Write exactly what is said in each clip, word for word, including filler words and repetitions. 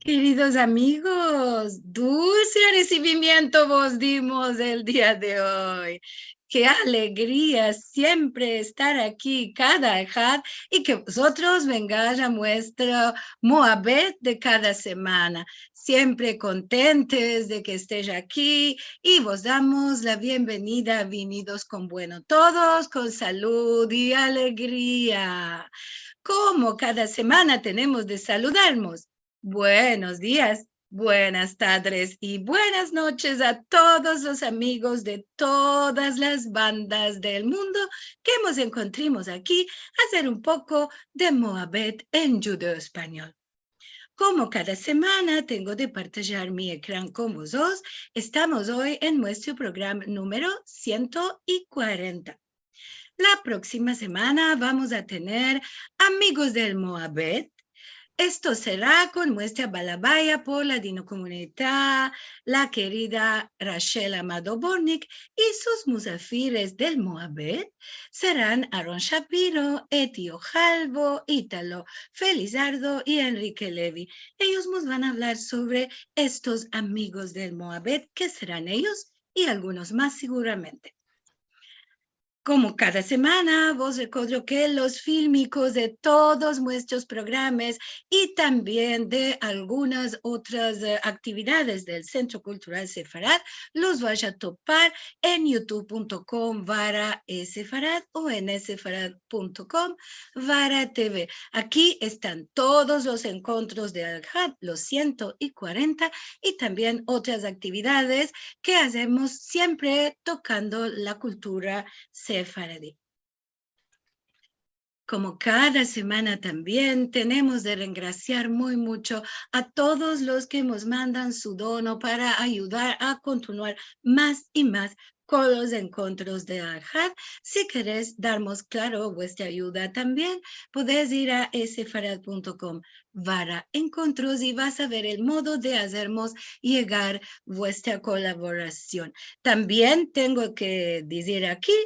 Keridos amigos, dulse resibimiento vos dimos el dia de oy. Ke alegria siempre estar aki kada ahad i ke vozotros vengaj a muestro muabet de kada semana. Siempre kontentes de ke estej aki i vos damos la bienvenida. Vinidos kon bueno todos, kon salud i alegria. Komo kada semana tenemos de saludarmos, buenos dias, buenas tadres i buenas noches a todos los amigos de todas las bandas del mundo ke mos enkontrimos aki a azer un poko de muabet en djudeo-espanyol. Komo kada semana tengo de partajar mi ekran kon vozotros, estamos oy en muestro programa numero siento i kuarenta. La proksima semana vamos a tener Amigos del Muabet. Esto sera kon muestra balabai a Pola Dino Komunita, la kerida Rachel Amado Bortnick i sus musafires del muabet seran Aaron Shapiro, Etio Halvo, Italo Felizardo i Enrique Levy. Eyos mos van a avlar sovre estos amigos del muabet, ke seran eyos i algunos mas seguramente. Komo kada semana, vos rekodro ke los filmikos de todos muestros programas i tambien de algunas otras, e, aktividades del Sentro Kultural Sefarad los vash a topar en youtube punto kom barra sefarad o en sefarad punto kom barra tv. Aki estan todos los enkontros de Alhad, los siento i kuarenta, i tambien otras aktividades ke azemos siempre tokando la kultura sefaradi. Komo kada semana tambien tenemos de rengrasiar muy mucho a todos los ke mos mandan su dono para ayudar a kontinuar mas i mas kon los enkontros de Alhad. Si keresh darmos, klaro, vuestra ayuda tambien, podesh ir a sefarad punto kom barra enkontros i vas a ver el modo de azermos yegar vuestra kolaborasion. Tambien tengo ke dizir aki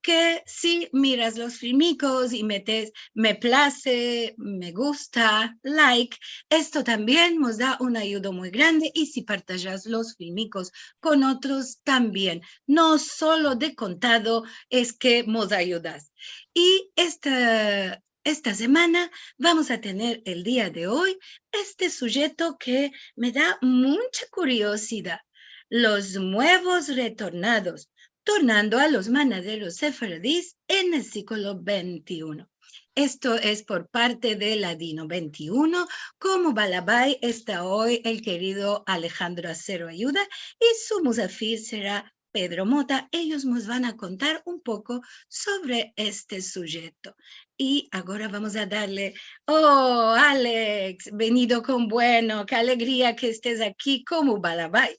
ke si miras los filmikos i metes me plaze, me gusta, like, esto tambien mos da un ayudo muy grande, i si partajas los filmikos kon otros tambien. No solo de kontado es ke mos ayudas. I esta, esta semana vamos a tener el dia de oy este sujeto ke me da muncha kuriosidad: los muevos retornados, tornando a los manaderos sefaradis en el siglo vente i uno. Esto es por parte de Ladino vente i uno, komo balabai esta oy el kerido Alejandro Acero Ayuda i su musafir sera Pedro Mota. Eyos mos van a kontar un poko sovre este sujeto. I agora vamos a darle, oh, Alex, venido kon bueno, ke alegria ke estes aki komo balabai.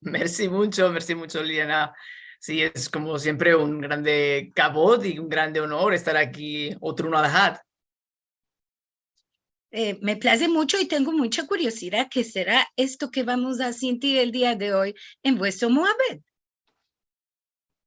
Mersi muncho, mersi muncho, Liliana. Si, es komo siempre un grande kavod i un grande onor estar aki otro Alhad. E, me plaze muncho i tengo muncha kuriosidad ke sera esto ke vamos a sintir el dia de oy en vuestro muabet.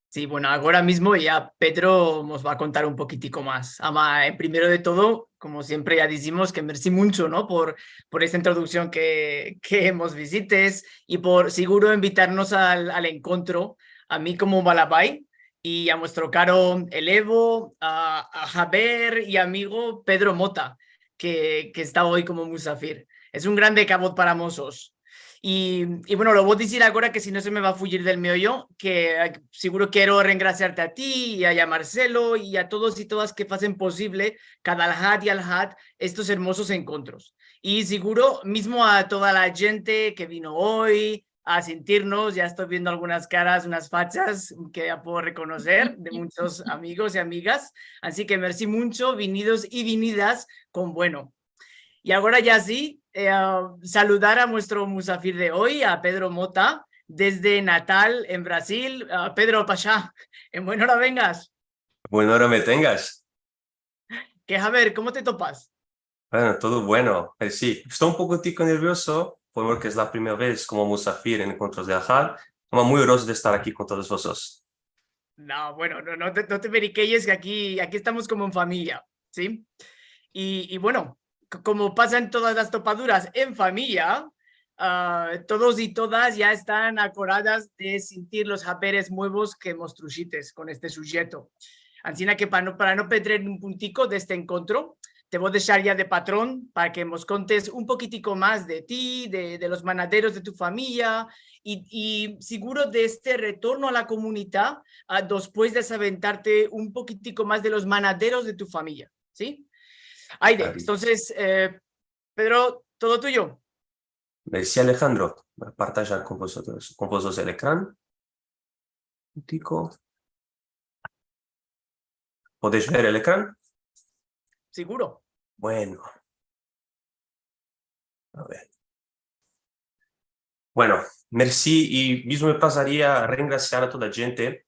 Si, bueno, agora mizmo ya Pedro mos va a kontar un pokitiko mas. Ama, e, primero de todo, komo siempre ya dizimos, ke mersi muncho, no? Por, por esta introduksion ke, ke mos vizites i por siguro invitarmos al, al enkontro, a mi komo balabai i a muestro karo elevo, a, a haber i amigo Pedro Mota, ke, ke esta oy komo musafir. Es un grande kavod para mozotros. I, i bueno, lo vo a dizir agora ke si no se me va a fuyir del meoyo, ke, e, siguro kero rengrasiarte a ti i a, i a Marcelo i a todos i todas ke azen posivle kada Alhad i Alhad estos ermozos enkontros. I siguro mizmo a toda la djente ke vino oy a sintirmos, ya esto viendo algunas karas, unas fachas ke ya puedo rekonoser de munchos amigos i amigas. Ansi ke mersi muncho, vinidos i vinidas kon bueno. I agora ya si, e, a saludar a muestro musafir de oy, a Pedro Mota, desde Natal, en Brazil. A Pedro Pasha, en buen ora vengas. Buen ora me tengas. Ke haber, komo te topas? Bueno, todo bueno. E, si, esto un pokitiko nerviozo, porke es la primera vez komo musafir en enkontros de Alhad. Ama muy orguyozo de estar aki kon todos vozotros. No, bueno, no, no te, no te perikeyes, ke aki, aki estamos komo en famiya, si? I, i bueno, c-, komo pasa en todas las topaduras, en famiya, a, todos i todas ya estan akoradas de sintir los haberes muevos ke mos trushites kon este sujeto. Ansina ke para no, para no pedrer un puntiko de este enkontro, te vo a deshar ya de patron para ke mos kontes un pokitiko mas de ti, de, de los manaderos de tu famiya i, i seguro de este retorno a la komunidad, a, despues de saventarte un pokitiko mas de los manaderos de tu famiya, si? Aide, entonses, e, Pedro, todo tuyo. Mersi, Alejandro. Vo a partajar kon vozotros, kon vozotros el ekran. Un tico. Podesh ver el ekran? Seguro. Bueno. A ver. Bueno, mersi, i mizmo me plazaria rengrasiar a toda djente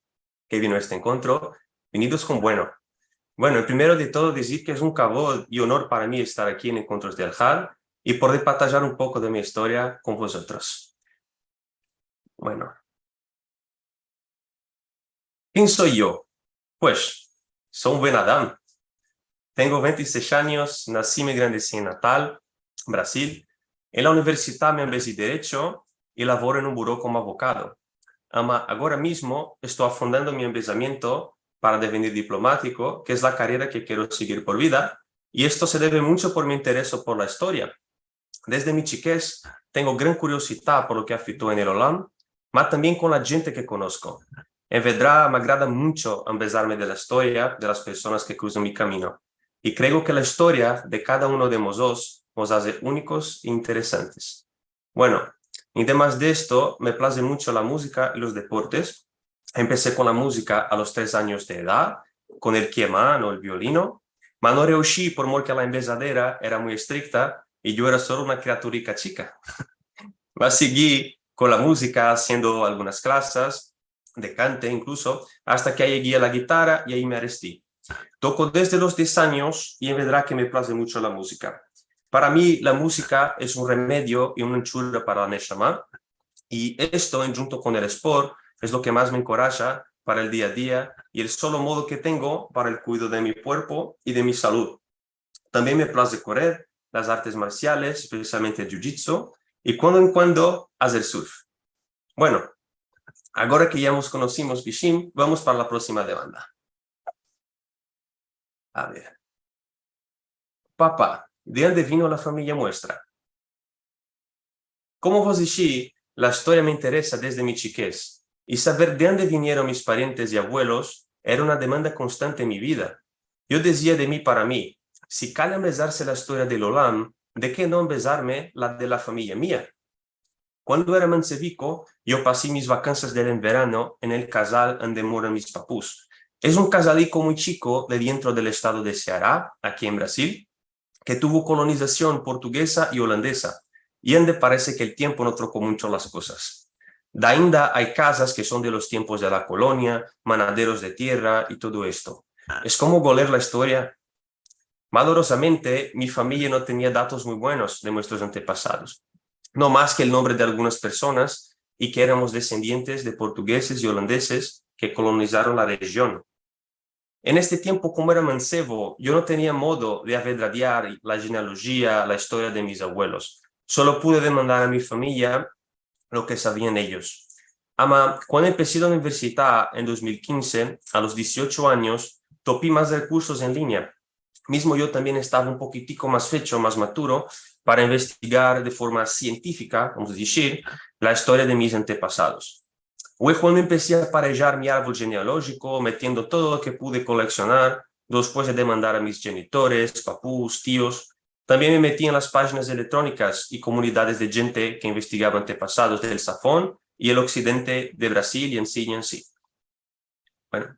ke vino a este enkontro. Venidos kon bueno. Bueno, primero de todo, dizir ke es un kavod i onor para mi estar aki en Enkontros de Elhad i poder partajar un poko de mi istoria kon vozotros. Bueno. Ken so yo? Pues, so un buen adam. Tengo vente i sesh anyos, nasi i me engrandesi en Natal, Brazil. En la universidad me ambezi Derecho i lavoro en un buro komo avokado. Ama agora mizmo esto afondando mi ambezamiento para devenir diplomatiko, ke es la karera ke kero segir por vida, i esto se deve muncho por mi intereso por la istoria. Desde mi chikez, tengo gran kuriozidad por lo ke afito en el olam, ma tambien kon la djente ke konosko. En verdad, me agrada muncho ambezarme de la istoria de las personas ke kruzan mi kamino. I kreo ke la istoria de kada uno de mozotros mos aze unikos i interesantes. Bueno, i demas de esto, me plaze muncho la muzika i los deportes. Empesi kon la muzika a los tres anyos de edad, kon el kyeman o el violino, ma no reushi por mor ke la ambezadera era muy estrikta i yo era solo una kriaturika chika. Ma sigi kon la muzika, aziendo algunas klasas de kante inkluso, asta ke yegi a la gitara i ayi me aresti. Toko desde los diez anyos i en verdad ke me plaze muncho la muzika. Para mi, la muzika es un remedio i una anchura para la neshama, i esto, endjunto kon el esport, es lo ke mas me enkoraja para el dia a dia i el solo modo ke tengo para el kuido de mi kuerpo i de mi salud. Tambien me plaze korer, las artes marsiales, espesialmente el jiu-jitsu, i kuando en kuando azer surf. Bueno, agora ke ya mos konosimos bishim, vamos para la prosima demanda. A ver. Papa, de ande vino la famiya muestra? Komo vos dishi, la istoria me interesa desde mi chikez, i saver de ande vinieron mis parientes i avuelos era una demanda konstante en mi vida. Yo dizia de mi para mi, si kale ambezarse la istoria del olam, de ke no ambezarme la de la famiya mia? Kuando era manseviko, yo pasi mis vakansas del enverano en el kazal ande moran mis papus. Es un kazaliko muy chiko de dientro del estado de Ceará, aki en Brazil, ke tuvo kolonizasion portugeza i olandeza, i ande parese ke el tiempo no troko muncho las kozas. Dainda ay kazas ke son de los tiempos de la kolonia, manaderos de tierra i todo esto. Es komo goler la istoria. Malorozamente, mi famiya no tenia datos muy buenos de muestros antepasados, no mas ke el nombre de algunas personas i ke eramos desendientes de portugezes i olandezes ke kolonizaron la rejion. En este tiempo, komo era mansevo, yo no tenia modo de avedradiar la jenealojia, la istoria de mis avuelos. Solo pude demandar a mi famiya lo ke savian eyos. Ama, kuando empesi la universidad en dos mil kinze, a los dieciocho anyos, topi mas rekursos en linya. Mizmo yo tambien estava un pokitiko mas fecho, mas maturo, para investigar de forma sientifika, vamos dizir, la istoria de mis antepasados. Fue kuando empesi a aparejar mi arvol jenealojiko, metiendo todo lo ke pude koleksionar, despues de demandar a mis jenitores, papus, tios. Tambien me meti en las pajinas elektronikas i komunidades de djente ke investigava antepasados del safon i el oksidente de Brazil i ansi i ansi. Bueno,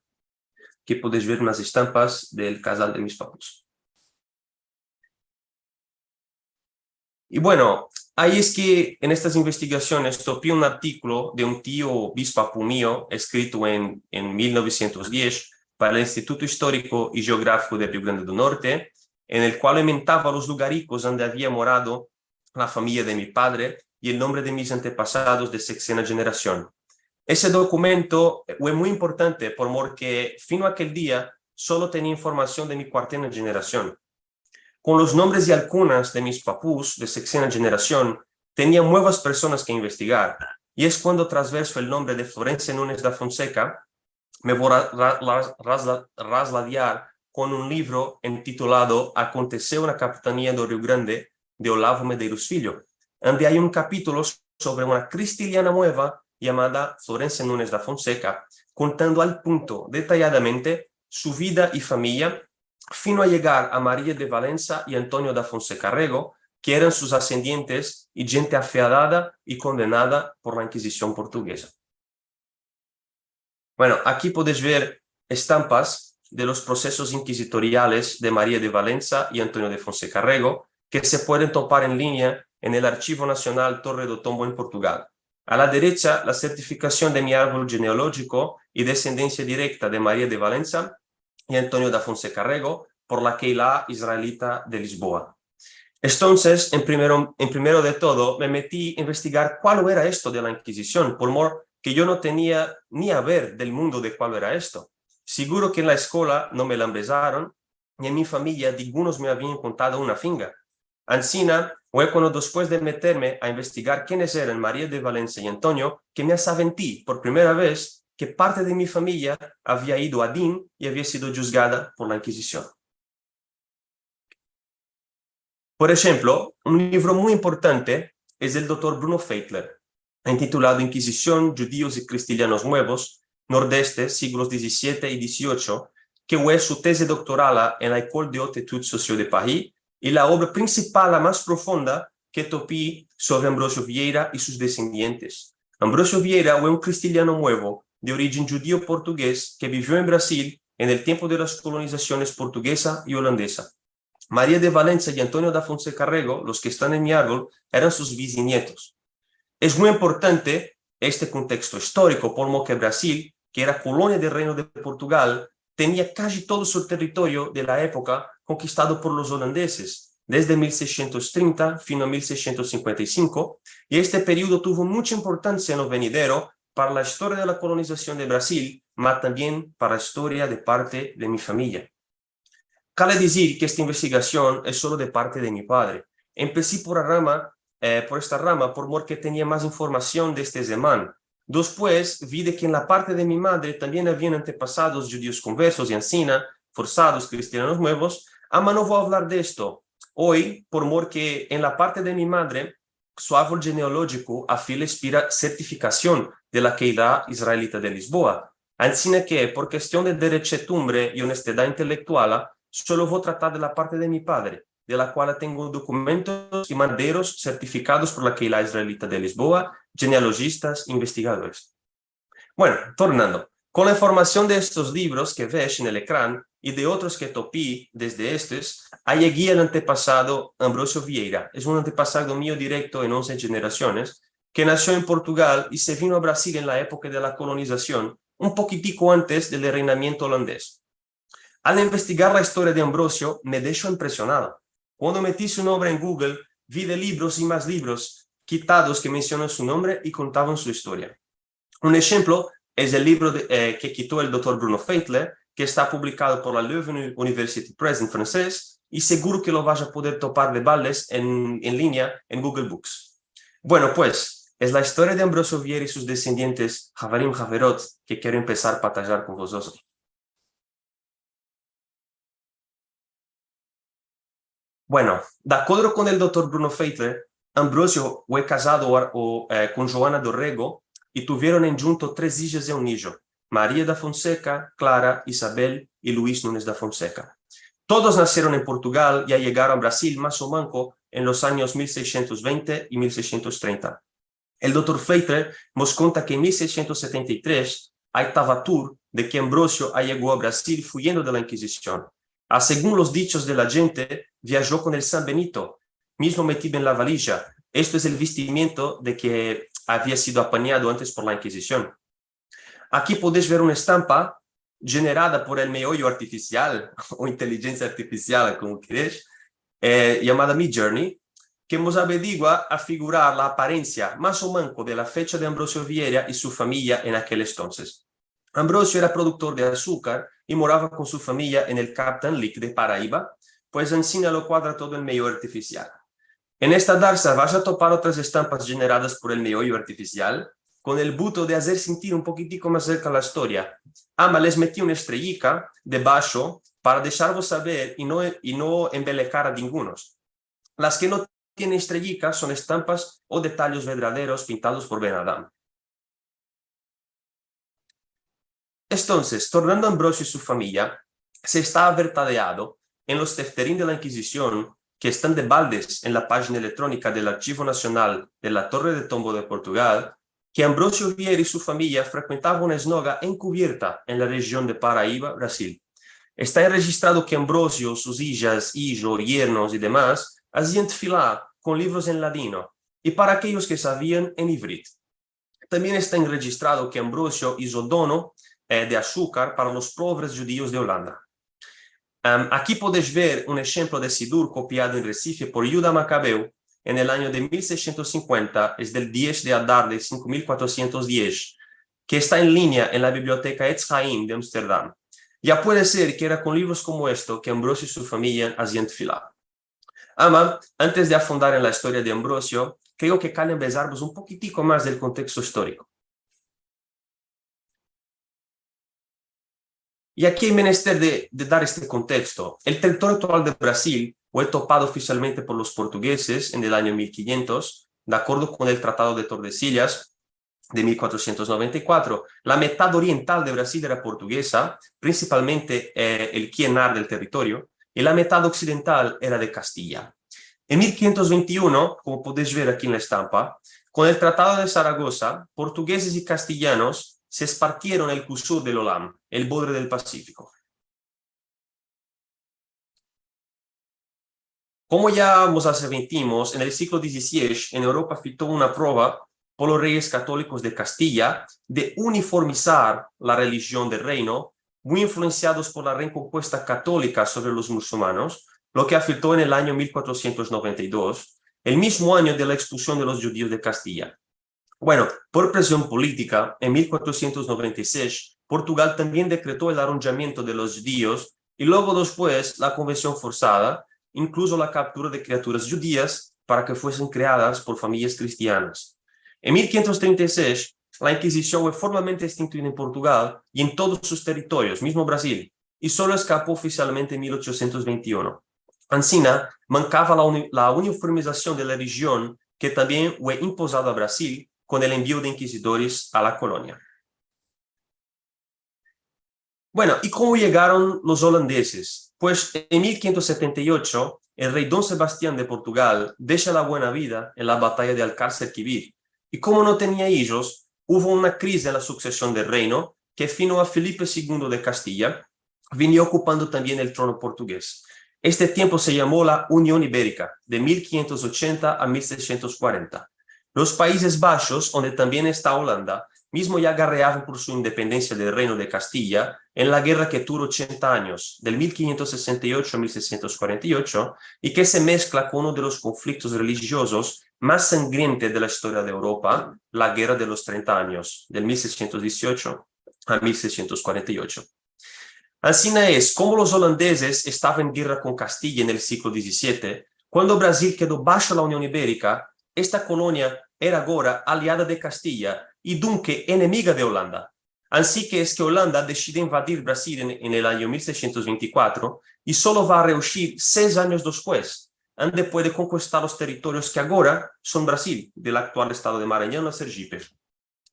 aki podesh ver unas estampas del kazal de mis papus. I bueno, ay es ke en estas investigasiones topi un artikolo de un tio bispapu mio, eskrito en, en mil novesientos diez para el Instituto Istoriko i Jeografiko del Rio Grande do Norte, en el kual aumentava los lugarikos ande avia morado la famiya de mi padre i el nombre de mis antepasados de seksena jenerasion. Ese dokumento fue muy importante por mor ke fino a akel dia solo tenia informasion de mi kuartena jenerasion. Kon los nombres i alkunas de mis papus de sekzena jenerasion, tenia muevas personas ke investigar, i es kuando transverso el nombre de Florencia Nunes da Fonseca, me vo ra-, ra-, ra-, rasla-, rasladiar kon un livro entitulado Akonteseu na Kapitania do Riu Grande, de Olavo Medeiros Filho, ande ay un kapitulo sovre una kristiljana mueva yamada Florencia Nunes da Fonseca, kontando al punto, detayadamente, su vida i famiya, fino a yegar a Maria de Valensa i Antonio da Fonseca Rego, ke eran sus asendientes i djente afiadada i kondenada por la Inkizision portugeza. Bueno, aki podesh ver estampas de los prosesos inkizitoriales de Maria de Valensa i Antonio de Fonseca Rego, ke se pueden topar en linea en el Archivo Nasional Torre do Tombo en Portugal. A la derecha, la sertifikasion de mi arvol jenealojiko i desendensia direkta de Maria de Valensa i Antonio da Fonseca Rego por la Keilah Israelita de Lisboa. Entonses, en primero, en primero de todo, me meti a investigar kual era esto de la Inkizision, por mor ke yo no tenia ni aver del mundo de kual era esto. Siguro ke en la eskola no me la ambezaron, i en mi famiya dingunos me avian kontado una finga. Ansina, fue kuando despues de meterme a investigar kenes eran Maria de Valensa i Antonio, ke me asaventi por primera vez ke parte de mi famiya avia ido a Din i avia sido djuzgada por la Inkizision. Por enshemplo, un livro muy importante es del dotor Bruno Feitler, entitulado Inkizision, djudios i kristiljanos muevos, Nordeste, siglos dizisiete i diziocho, ke fue su teze doktorala en la École des Hautes Études Sociales de Paris, i la obra prinsipal, la mas profunda, ke topi sovre Ambrosio Vieira i sus desendientes. Ambrosio Vieira fue un kristiljano muevo, de orijen djudio portugez, ke bivio en Brasil en el tiempo de las kolonizasiones portugeza i olandeza. Maria de Valensa i Antonio da Fonseca Rego, los ke estan en mi arvol, eran sus bizinietos. Es muy importante este konteksto istoriko, por mor ke Brasil, ke era kolonia del Reino de Portugal, tenia kaji todo su territorio de la epoka konkistado por los olandezes, desde mil seishentos trinta fino a mil seishentos sinkuenta i sinko, i este periodo tuvo mucha importansia en lo venidero para la istoria de la kolonizasion de Brasil, ma tambien para la istoria de parte de mi famiya. Kale dizir ke esta investigasion es solo de parte de mi padre. Empesi por la rama, eh, por esta rama, por mor ke tenia mas informasion de este zeman. Despues, vi de ke en la parte de mi madre tambien avian antepasados djudios konversos i ansina, forsados, kristianos muevos, ama no vo avlar de esto oy, por mor ke en la parte de mi madre, su arvol jenelojiko afila inspira sertifikasion de la Keilah Israelita de Lisboa. Ansina ke, por kestion de derechetumbre i onestedad intelektuala, solo vo tratar de la parte de mi padre, de la kuala tengo dokumentos i maderos sertifikados por la Keilah Israelita de Lisboa, jenelojistas, investigadores. Bueno, tornando, kon la informasion de estos livros ke vesh en el ekran i de otros ke topi desde estes, ayegi al antepasado Ambrosio Vieira. Es un antepasado mio direkto en onse jenerasiones, ke nasio en Portugal i se vino a Brasil en la epoka de la kolonizasion, un pokitiko antes del reinamiento olandez. Al investigar la istoria de Ambrosio, me desho impresionado. Kuando meti su nombre en Google, vi de livros i mas livros kitados ke mensionan su nombre i kontavan su istoria. Un enshemplo es el livro de, eh, ke kito el dotor Bruno Feitler, ke esta publikado por la Leuven University Press en fransez, i seguro ke lo vash a poder topar de baldes en, en linea en Google Books. Bueno, pues, es la istoria de Ambrosio Vieira i sus desendientes, havarim haverot, ke kero empesar a patajar kon vozotros. Bueno, de akodro kon el dotor Bruno Feitler, Ambrosio fue kazado o, o, eh, kon Joana do Rego i tuvieron endjunto tres ijas i un ijo, Maria da Fonseca, Clara, Isabel i Luis Nunes da Fonseca. Todos nasieron en Portugal i ayegaron a Brasil mas o manko en los anyos mil seishentos vente i mil seishentos trenta. El dotor Feitler mos konta ke en mil seishentos setenta i tres ay tavatur de ke Ambrosio ayego a Brasil fuyendo de la Inkizision. A segun los dichos de la djente, viajo kon el San Benito, mizmo metido en la valija. Esto es el vistimiento de ke avia sido apanyado antes por la Inkizision. Aki podesh ver una estampa jenerada por el meoyo artifisial o intelijensia artifisial, komo keresh, eh, yamada Midjourney, ke mos avedigua a figurar la aparensia mas o manko de la fecha de Ambrosio Vieira i su famiya en akel entonses. Ambrosio era produktor de asukar i morava kon su famiya en el Captain Lake de Paraíba, Pues ansina lo kuadra todo en meoyo artifisial. En esta darsa vas a topar otras estampas jeneradas por el meoyo artifisial, kon el buto de azer sentir un pokitiko mas serka la istoria. Ama les meti una estreyika debasho para desharvos saver i no, i no embelekar a dingunos. Las ke no tienen estreyika son estampas o detayes verdaleros pintados por Ben Adam. Entonses, tornando a Ambrosio i su famiya, se esta avertadeado en los tefterin de la Inkizision, ke estan de baldes en la pajina elektronika del Archivo Nasional de la Torre de Tombo de Portugal, ke Ambrosio Vieira i su famiya frekuentavan una esnoga enkuvierta en la rejion de Paraíba, Brazil. Esta enrejistrado ke Ambrosio, sus ijas, ijo, yernos i demas azian tefila kon livros en ladino, i para akeyos ke savian, en ivrit. Tambien esta enrejistrado ke Ambrosio izo dono, eh, de ashukar para los povres djudios de Olanda. Em, aki podesh ver un enshemplo de sidur kopiado en Resife por Yuda Makabeu en el anyo de mil seishentos sinkuenta, es del diez de Adar de sinko mil kuatrosientos diez, ke esta en linya en la biblioteka Etz Haim de Amsterdam. Ya puede ser ke era kon livros komo esto ke Ambrosio i su famiya azian tefila. Ama, antes de afondar en la istoria de Ambrosio, kreo ke kale ambezarvos un pokitiko mas del konteksto istoriko. I aki ay menester de, de dar este konteksto. El teritorio aktual de Brazil fue topado ofisialmente por los portugeses en el anyo mil kiyentos, de akordo kon el Tratado de Tordesillas de mil kuatrosientos noventa i kuatro. La metad oriental de Brazil era portugeza, prinsipalmente, eh, el kienar del teritorio, i la metad oksidental era de Kastiya. En mil kiyentos vente i uno, komo podesh ver aki en la estampa, kon el Tratado de Zaragoza, portugeses i kastiyanos se espartieron el kusur del Olam, el bodre del Pasifiko. Komo ya mos aventimos, en el siglo dizisesh, en Evropa fito una prova por los reyes katolikos de Kastiya de uniformizar la relijion del reino, muy influensiados por la rekonkuesta katolika sovre los musulmanos, lo ke afilto en el anyo mil kuatrosientos noventa i dos, el mizmo anyo de la ekspulsion de los djudios de Kastiya. Bueno, por presion politika, en mil kuatrosientos noventa i sesh, Portugal tambien dekreto el arondjamiento de los djudios i luego despues la konversion forsada, inkluso la kaptura de kriaturas djudias para ke fuesen kriadas por famiyas kristianas. En mil kiyentos trenta i sesh, la Inkizision fue formalmente estinguida en Portugal i en todos sus territorios, mizmo Brazil, i solo eskapo ofisialmente en mil ochosientos vente i uno. Ansina, mankava la uni-, la uniformizasion de la relijion ke tambien fue impozado a Brazil kon el envio de inkizidores a la kolonia. Bueno, i komo yegaron los olandezes? Pues en mil kiyentos setenta i ocho, el rey Don Sebastian de Portugal desha la buena vida en la bataya de Alkárcer Kibir, i komo no tenia ijos, uvo una krize en la suksesion del reino, ke fino a Filipe segundo de Kastiya, vinio okupando tambien el trono portuges. Este tiempo se yamo la Union Iberika, de mil kiyentos ochenta a mil seishentos kuarenta. Los Paizes Bashos, onde tambien esta Olanda, mizmo ya garreavan por su independensia del reino de Kastiya en la gerra ke turo ochenta anyos, del mil kiyentos sesenta i ocho a mil seishentos kuarenta i ocho, i ke se meskla kon uno de los konfliktos relijiozos mas sangriente de la istoria de Evropa, la Gerra de los Trenta Anyos, del mil seishentos dizisesh a mil seishentos kuarenta i ocho. Ansina es, komo los olandezes estavan en gerra kon Kastiya en el siglo dizisiete, kuando Brazil kedo basho la Union Iberika, esta kolonia era agora aliada de Kastiya i dunke enemiga de Olanda. Ansi ke es ke Olanda deside invadir Brazil en, en el anyo mil seishentos vente i kuatro i solo va a reushir sesh anyos despues, ande puede konkistar los territorios ke agora son Brazil, del aktual estado de Maranhão a Sergipe.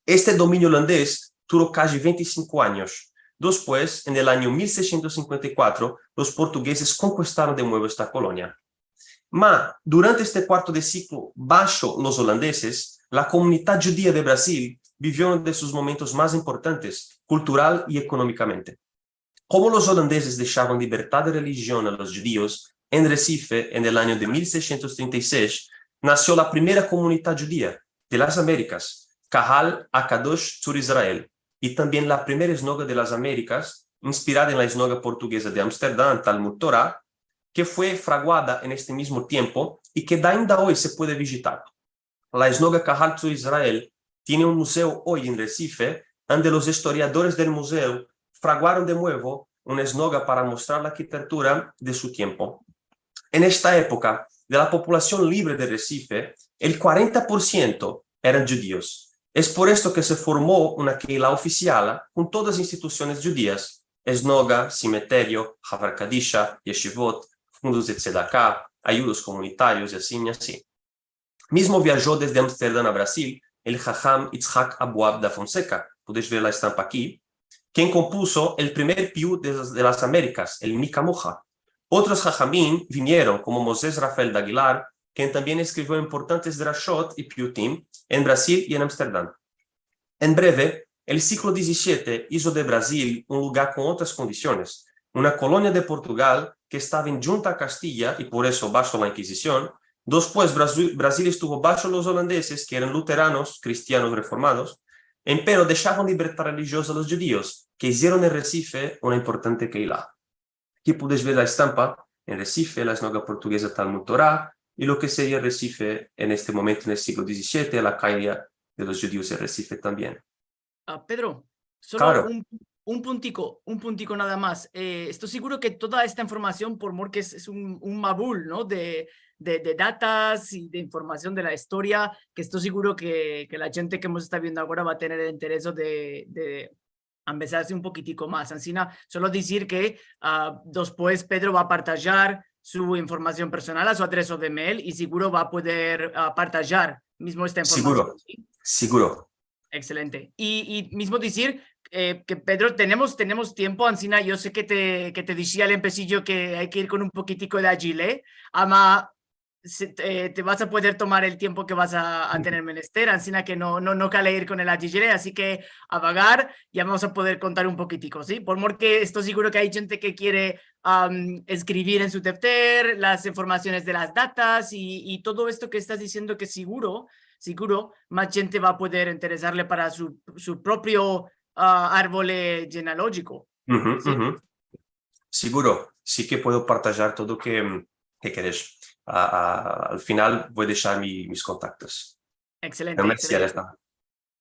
Este dominio olandez turo kaji vente i sinko anyos. Despues, en el anyo mil seishentos sinkuenta i kuatro, los portugezes konkistaron de muevo esta kolonia. Ma, durante este kuarto de siglo basho los olandezes, la komunidad djudia de Brazil bivio uno de sus momentos mas importantes, kultural i ekonomikamente. Komo los olandezes deshavan libertad de relijion a los djudios, en Resife, en el anyo de mil seishentos trenta i sesh, nasio la primera komunidad djudia de las Amerikas, Kahal Akadosh Tzur Israel, i tambien la primera esnoga de las Amerikas, inspirada en la esnoga portugeza de Amsterdam, Talmud Torá, ke fue fraguada en este mizmo tiempo i ke ainda oy se puede vijitar. La esnoga Kahal Tzur Israel tiene un muzeo oy en Resife, ande los istoriadores del muzeo fraguaron de muevo una esnoga para mostrar la arkitetura de su tiempo. En esta epoka, de la populasion livre de Resife, el kuarenta por siento eran djudios. Es por esto ke se formo una keila ofisiala kon todas institusiones djudias, esnoga, simiterio, havar kadisha, yeshivot, fundos de tzedaka, ayudos komunitarios, i ansi, i ansi. Mizmo viajo desde Amsterdam a Brazil el haham Itzhak Abuab da Fonseca, puedes ver la estampa aki, ken kompuso el primer piyut de las, de las Amerikas, el Mi Kamoha. Otros hahamim vinieron, komo Mozes Rafael Daguilar, ken tambien eskrivio importantes drashot i piyutim en Brazil i en Amsterdam. En breve, el siglo dizisiete izo de Brazil un lugar kon otras kondisiones, una kolonia de Portugal ke estava endjunta a Kastiya i por eso basho la Inkizision. Despues, Brazi-, Brazil estuvo basho los olandeses, ke eran luteranos, kristianos reformados, empero deshavan libertad relijioza a los djudios, ke izieron en Resife una importante keila. Aki puedes ver la estampa en Resife, la esnoga portugeza Talmud Torá, i lo ke seria Resife en este momento, en el siglo dizisiete, la kaye de los djudios en Resife tambien. Ah, Pedro, solo Klaro. un, un puntiko, un puntiko nada mas. Eh, esto siguro ke toda esta informasion, por mor ke es, es un, un mabul, no? De, de, de datas i de informasion de la istoria, ke esto siguro ke, ke la djente ke mos esta viendo agora va a tener el interes de, de ambezarse un pokitiko mas. Ansina, solo dizir ke, ah, despues Pedro va a partajar su informasion personal a su adreso de mail i siguro va a poder, ah, partajar mizmo esta informasion, Siguro, si? siguro. Ekselente. I, i mizmo dizir, eh, ke Pedro, tenemos, tenemos tiempo, ansina, yo se ke te, ke te dizi al empesijo ke ay ke ir kon un pokitiko de adjile, ama se, eh, te vas a poder tomar el tiempo ke vas a, a tener menester, ansina ke no, no, no kale ir kon el adjile, ansi ke a vagar, ya vamos a poder kontar un pokitiko, si? Por mor ke esto siguro ke ay djente ke kiere, am, eskrivir en su defter las informasiones de las datas i, i todo esto ke estas diziendo ke siguro, siguro, mas djente va a poder interesarle para su, su propio, ah, arvol, eh, jenalojiko. Uhu, Si. uhu. Siguro, si ke puedo partajar todo ke, ke keres. A, a, al final vo a deshar mi, mis kontaktos. Ekselente, Pero me ekselente.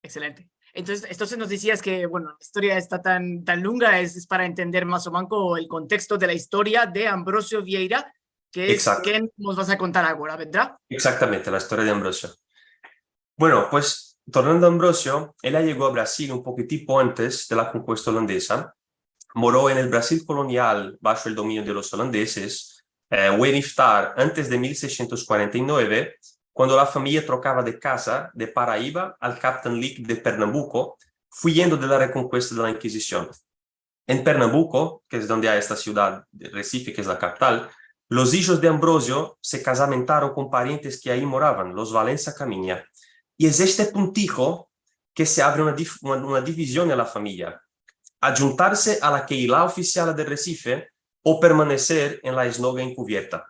Ekselente. Entonses, entonses mos dizias ke, bueno, la istoria esta tan, tan lunga, es, es para entender mas o manko el konteksto de la istoria de Ambrosio Vieira, ke es Ekzakto. ken mos vas a kontar agora, verdad? Ekzaktamente, la istoria de Ambrosio. Bueno, pues, tornando a Ambrosio, el ya yego a Brazil un pokitiko antes de la konkuesta olandeza. Moro en el Brazil kolonial, basho el dominio de los olandeses, eh, vo a niftar antes de mil seishentos kuarenta i nueve, kuando la famiya trokava de kaza de Paraíba al Captain Lake de Pernambuko, fuyendo de la rekonkuesta de la Inkizision. En Pernambuko, ke es donde ay esta sivdad de Resife, ke es la kapital, los ijos de Ambrosio se kazamentaron kon parientes ke ayi moravan, los Valensa Caminha. I es este puntiho ke se avre una dif-, una, una divizion en la famiya. Adjuntarse a la keila ofisial de Resife o permaneser en la esnoga enkuvierta.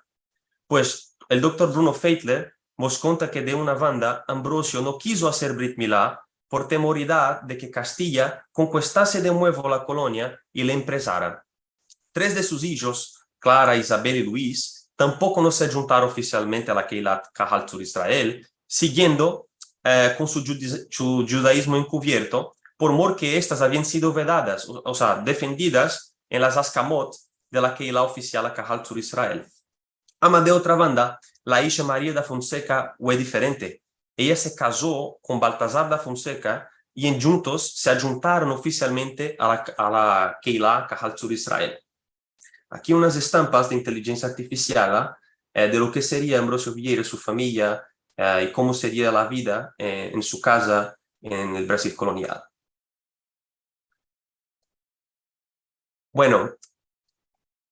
Pues, el doktor Bruno Feitler mos konta ke de una banda, Ambrosio no kizo azer Brit Milá por temoridad de ke Kastiya konkuestase de muevo la kolonia i le emprezaran. Tres de sus ijos, Clara, Isabel i Luis, tampoko no se adjuntaron ofisialmente a la keila Kahal Tzur Israel, siguiendo, eh, kon su djudi-, su djudaizmo enkuvierto, por mor ke estas avian sido vedadas, o, o sea, defendidas en las askamot de la keila ofisial Kahal Tzur Israel. Ama de otra banda, la isha Maria da Fonseca vo diferente. Eya se kazo kon Baltazar da Fonseca i endjuntos se adjuntaron ofisialmente a la, a la keila Kahal Tzur Israel. Aki unas estampas de intelijensia artifisial, eh, de lo ke seria Ambrosio Vieira, su famiya, eh, i komo seria la vida, eh, en su kaza en el Brazil kolonial. Bueno,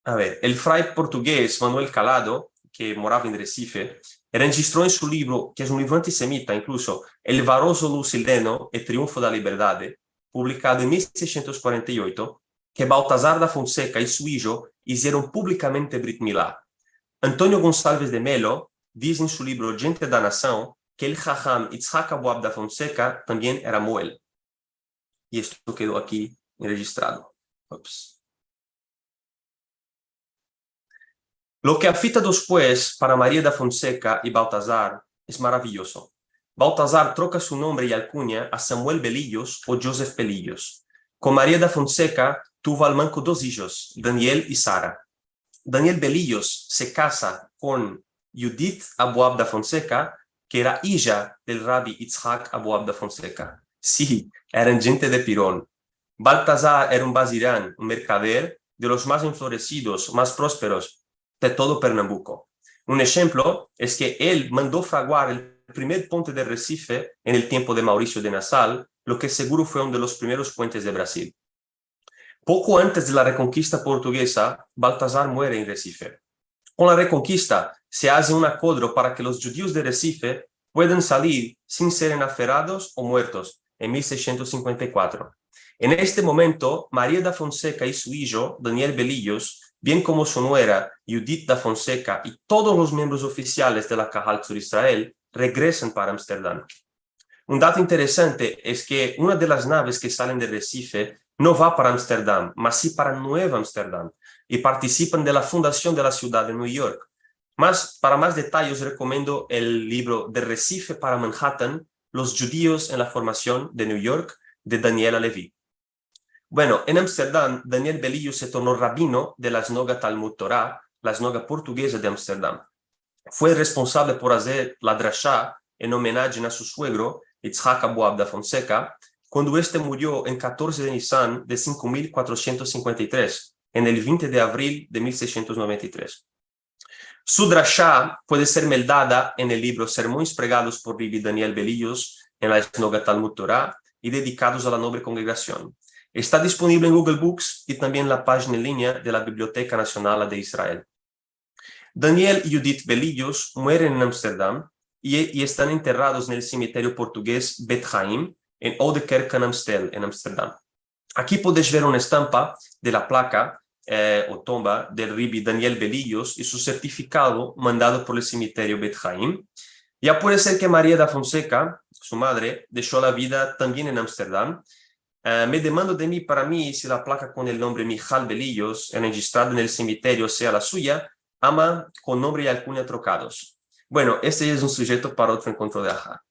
a ver, el fray portugues Manuel Calado, ke morava en Resife, rejistro en su livro, ke es un livro antisemita inkluso, El Varoso Lusileno, El Triunfo da Liberdade, publikado en mil seishentos kuarenta i oito, ke Baltazar da Fonseca i su ijo izieron publikamente Brit Milá. Antonio Gonçalves de Melo dize en su livro Djente da Nasaon ke el haham Itzhak Abuab da Fonseca tambien era moel. I esto kedo aki rejistrado. Ups. Lo ke afita despues para Maria da Fonseca i Baltazar es maraviyozo. Baltazar troka su nombre i alkunya a Samuel Belillos o Joseph Belillos. Kon Maria da Fonseca tuvo al manko dos ijos, Daniel i Sara. Daniel Belillos se kaza kon Yudit Aboab da Fonseca, ke era ija del rabi Itzhak Aboab da Fonseca. Si, eran djente de Piron. Baltazar era un baziran, un merkader, de los mas enfloresidos, mas prosperos de todo Pernambuko. Un enshemplo es ke el mando fraguar el primer ponte de Resife en el tiempo de Maurício de Nassau, lo ke seguro fue uno de los primeros puentes de Brasil. Poko antes de la rekonkista portugeza, Baltazar muere en Resife. Kon la rekonkista, se aze un akodro para ke los djudios de Resife puedan salir sin seren aferrados o muertos en mil seishentos sinkuenta i kuatro. En este momento, Maria da Fonseca i su ijo, Daniel Belillos, bien komo su nuera, Yudit da Fonseca, i todos los miembros ofisiales de la Kahal Tzur Israel regresan para Amsterdam. Un dato interesante es ke una de las naves ke salen de Resife no va para Amsterdam, mas si para Nueva Amsterdam, i partisipan de la fundasion de la sivdad de New York. Mas, para mas detayes, rekomendo el livro De Resife para Manhattan, Los djudios en la formasion de New York, de Daniela Levy. Bueno, en Amsterdam, Daniel Belillos se torno rabino de la Sinagoga Talmud Torá, la sinagoga portugeza de Amsterdam. Fue responsable por azer la drasha en omenajen a su suegro, Itzhak Aboab da Fonseca, kuando este murio en katorze de Nisan de sinko mil kuatrosientos sinkuenta i tres, en el vente de avril de mil seishentos noventa i tres. Su drasha puede ser meldada en el livro Sermões Pregados por Rabi Daniel Belillos en la Sinagoga Talmud Torá i dedikados a la nobre kongregasion. Esta disponivle en Google Books i tambien en la pajina en linea de la Biblioteka Nasional de Israel. Daniel i Yudit Belillos mueren en Amsterdam i, i estan enterrados en el sementerio portugez Beit Haim, en Oude Kerk aan Amstel, en Amsterdam. Aki podesh ver una estampa de la plaka, eh, o tumba del rabi Daniel Belillos i su sertifikado mandado por el sementerio Beit Haim. Ya puede ser ke Maria da Fonseca, su madre, desho la vida tambien en Amsterdam. Eh, me demando de mi para mi si la plaka kon el nombre Michal Belillos, rejistrada en el sementerio, sea la suya, ama kon nombre i alkunya trokados. Bueno, este es un sujeto para otro enkontro de Aha.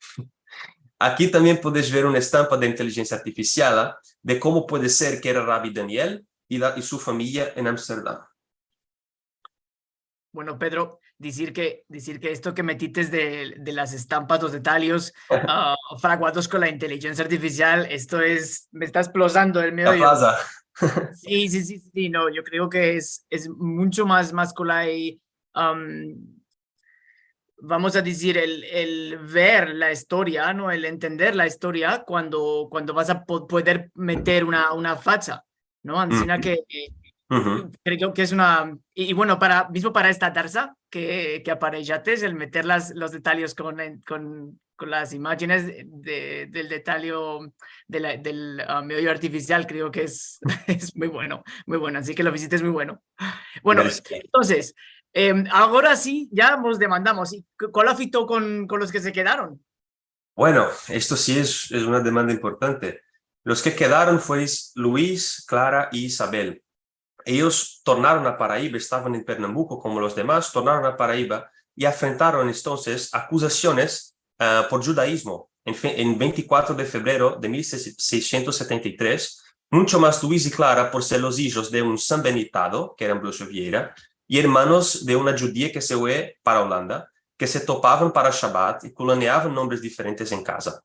Aki tambien podesh ver una estampa de intelijensia artifisial de komo puede ser ke era rabi Daniel i la, i su famiya en Amsterdam. Bueno, Pedro, dizir ke, dizir ke esto ke metites de, de las estampas, los detayes, ah, fraguados kon la intelijensia artifisial, esto es, me esta esplozando el medio. Si, si, si, si, no, yo kreo ke es, es muncho mas, mas kolay, am, vamos a dizir, el, el ver la istoria, no? El entender la istoria kuando, kuando vas a po-, pueder meter una, una facha, no? Ansina ke, eh, kreo ke es una, i, i bueno, para, mizmo para esta darsa ke, ke aparejates, el meter las, los detayes kon, kon, kon las imajenes de, del detaye de la, del, ah, medio artifisial, kreo ke es, es muy bueno, muy bueno. Ansi ke lo fizites muy bueno. Bueno, entonses, em, agora si, ya mos demandamos, i ku-, kual afito kon, kon los ke se kedaron? Bueno, esto si es, es una demanda importante. Los ke kedaron fueron Luis, Klara i Isabel. Eyos tornaron a Paraiba, estavan en Pernambuko komo los demas, tornaron a Paraiba i afrontaron entonses akuzasiones, ah, por djudaizmo. En fe-, en vente i kuatro de febrero de mil seishentos setenta i tres, muncho mas Luis i Klara por ser los ijos de un sambenitado, ke era Ambrosio Vieira, i ermanos de una djudia ke se fue para Olanda, ke se topavan para Shabat i kulaneavan nombres diferentes en kaza.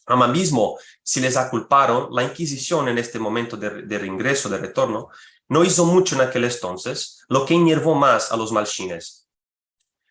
Ama mizmo si les akulparon, la Inkizision en este momento de, de reingreso, de retorno, no izo muncho en akel entonses, lo ke enervo mas a los malshines.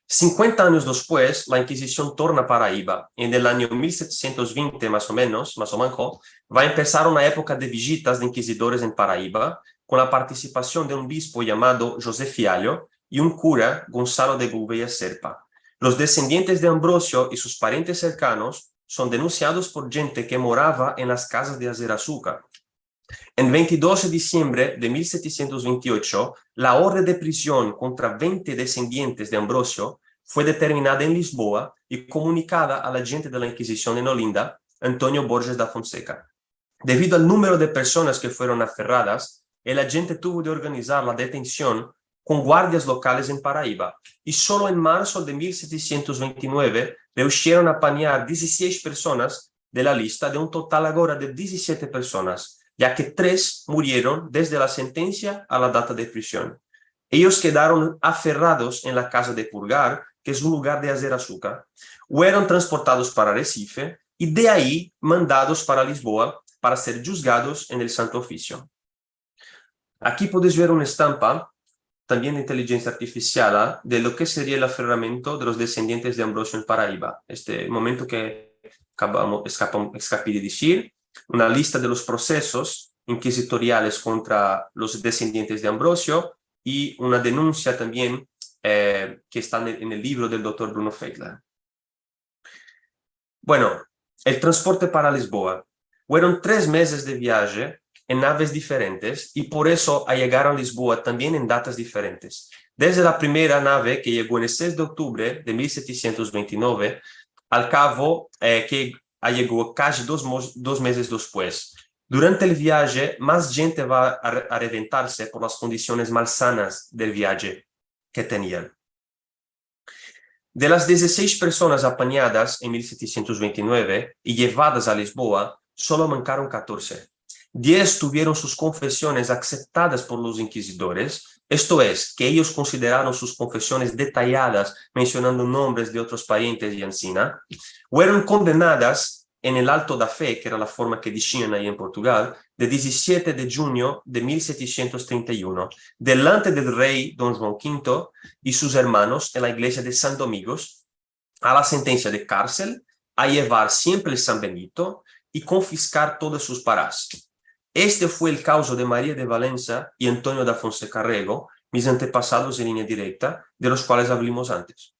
Sinkuenta anyos despues, la Inkizision torna Paraiba. En el anyo mil setesientos vente, mas o menos, mas o manko, va a empesar una epoka de vijitas de inkizidores en Paraiba, kon la partisipasion de un obispo yamado José Fialho i un kura, Gonçalo de Gouveia Serpa. Los desendientes de Ambrosio i sus parientes serkanos son denunsiados por djente ke morava en las kazas de Azer Azuka. En vente i dos de disiembre de mil setesientos vente i ocho, la orden de prizion kontra vente desendientes de Ambrosio fue determinada en Lisboa i komunikada a la djente de la Inkizision en Olinda, Antonio Borges da Fonseca. Devido al numero de personas ke fueron aferradas, el adjente tuvo de organizar la detension kon guardias lokales en Paraiba, i solo en marso de mil setesientos vente i nueve reushieron apanyar dizisesh personas de la lista de un total agora de dizisiete personas, ya ke tres murieron desde la sentensia a la data de prizion. Eyos kedaron aferrados en la kaza de Purgar, ke es un lugar de azer azukar. Fueron transportados para Resife i de ayi mandados para Lisboa para ser juzgados en el Santo Ofisio. Aki podes ver una estampa, tambien de intelijensia artifisial, a, de lo ke seria el aferramiento de los desendientes de Ambrosio en Paraíba. Este momento ke akabamos, eskapam-, eskapi de dizir, una lista de los prosesos inkizitoriales kontra los desendientes de Ambrosio i una denunsia tambien, eh, ke esta en el, en el livro del doktor Bruno Feitler. Bueno, el transporte para Lisboa. Fueron tres mezes de viaje en naves diferentes i por ezo ayegaron a Lisboa tambien en datas diferentes. Desde la primera nave, ke yego en el seis de oktubre de mil setesientos vente i nove, al kavo, eh, ke ayego kaji dos mo-, dos mezes despues. Durante el viaje, mas djente va a re-, a reventarse por las kondisiones malsanas del viaje ke tenian. De las dizisesh personas apanyadas en mil setesientos vente i nove i yevadas a Lisboa, solo mankaron katorze. Diez tuvieron sus konfesiones akseptadas por los inkizidores, esto es, ke eyos konsideraron sus konfesiones detayadas, mensionando nombres de otros parientes i ansina. Fueron kondenadas en el auto da fe, ke era la forma ke dishian ayi en Portugal, de dizisiete de djunio de mil setesientos trenta i uno, delante del rey Don Juan Kinto i sus ermanos en la iglesia de San Domingos, a la sentensia de karsel, a yevar siempre el San Benito i konfiskar todas sus paras. Este fue el kauzo de Maria de Valensa i Antonio da Fonseca Rego, mis antepasados en linea direkta, de los kuales avlimos antes.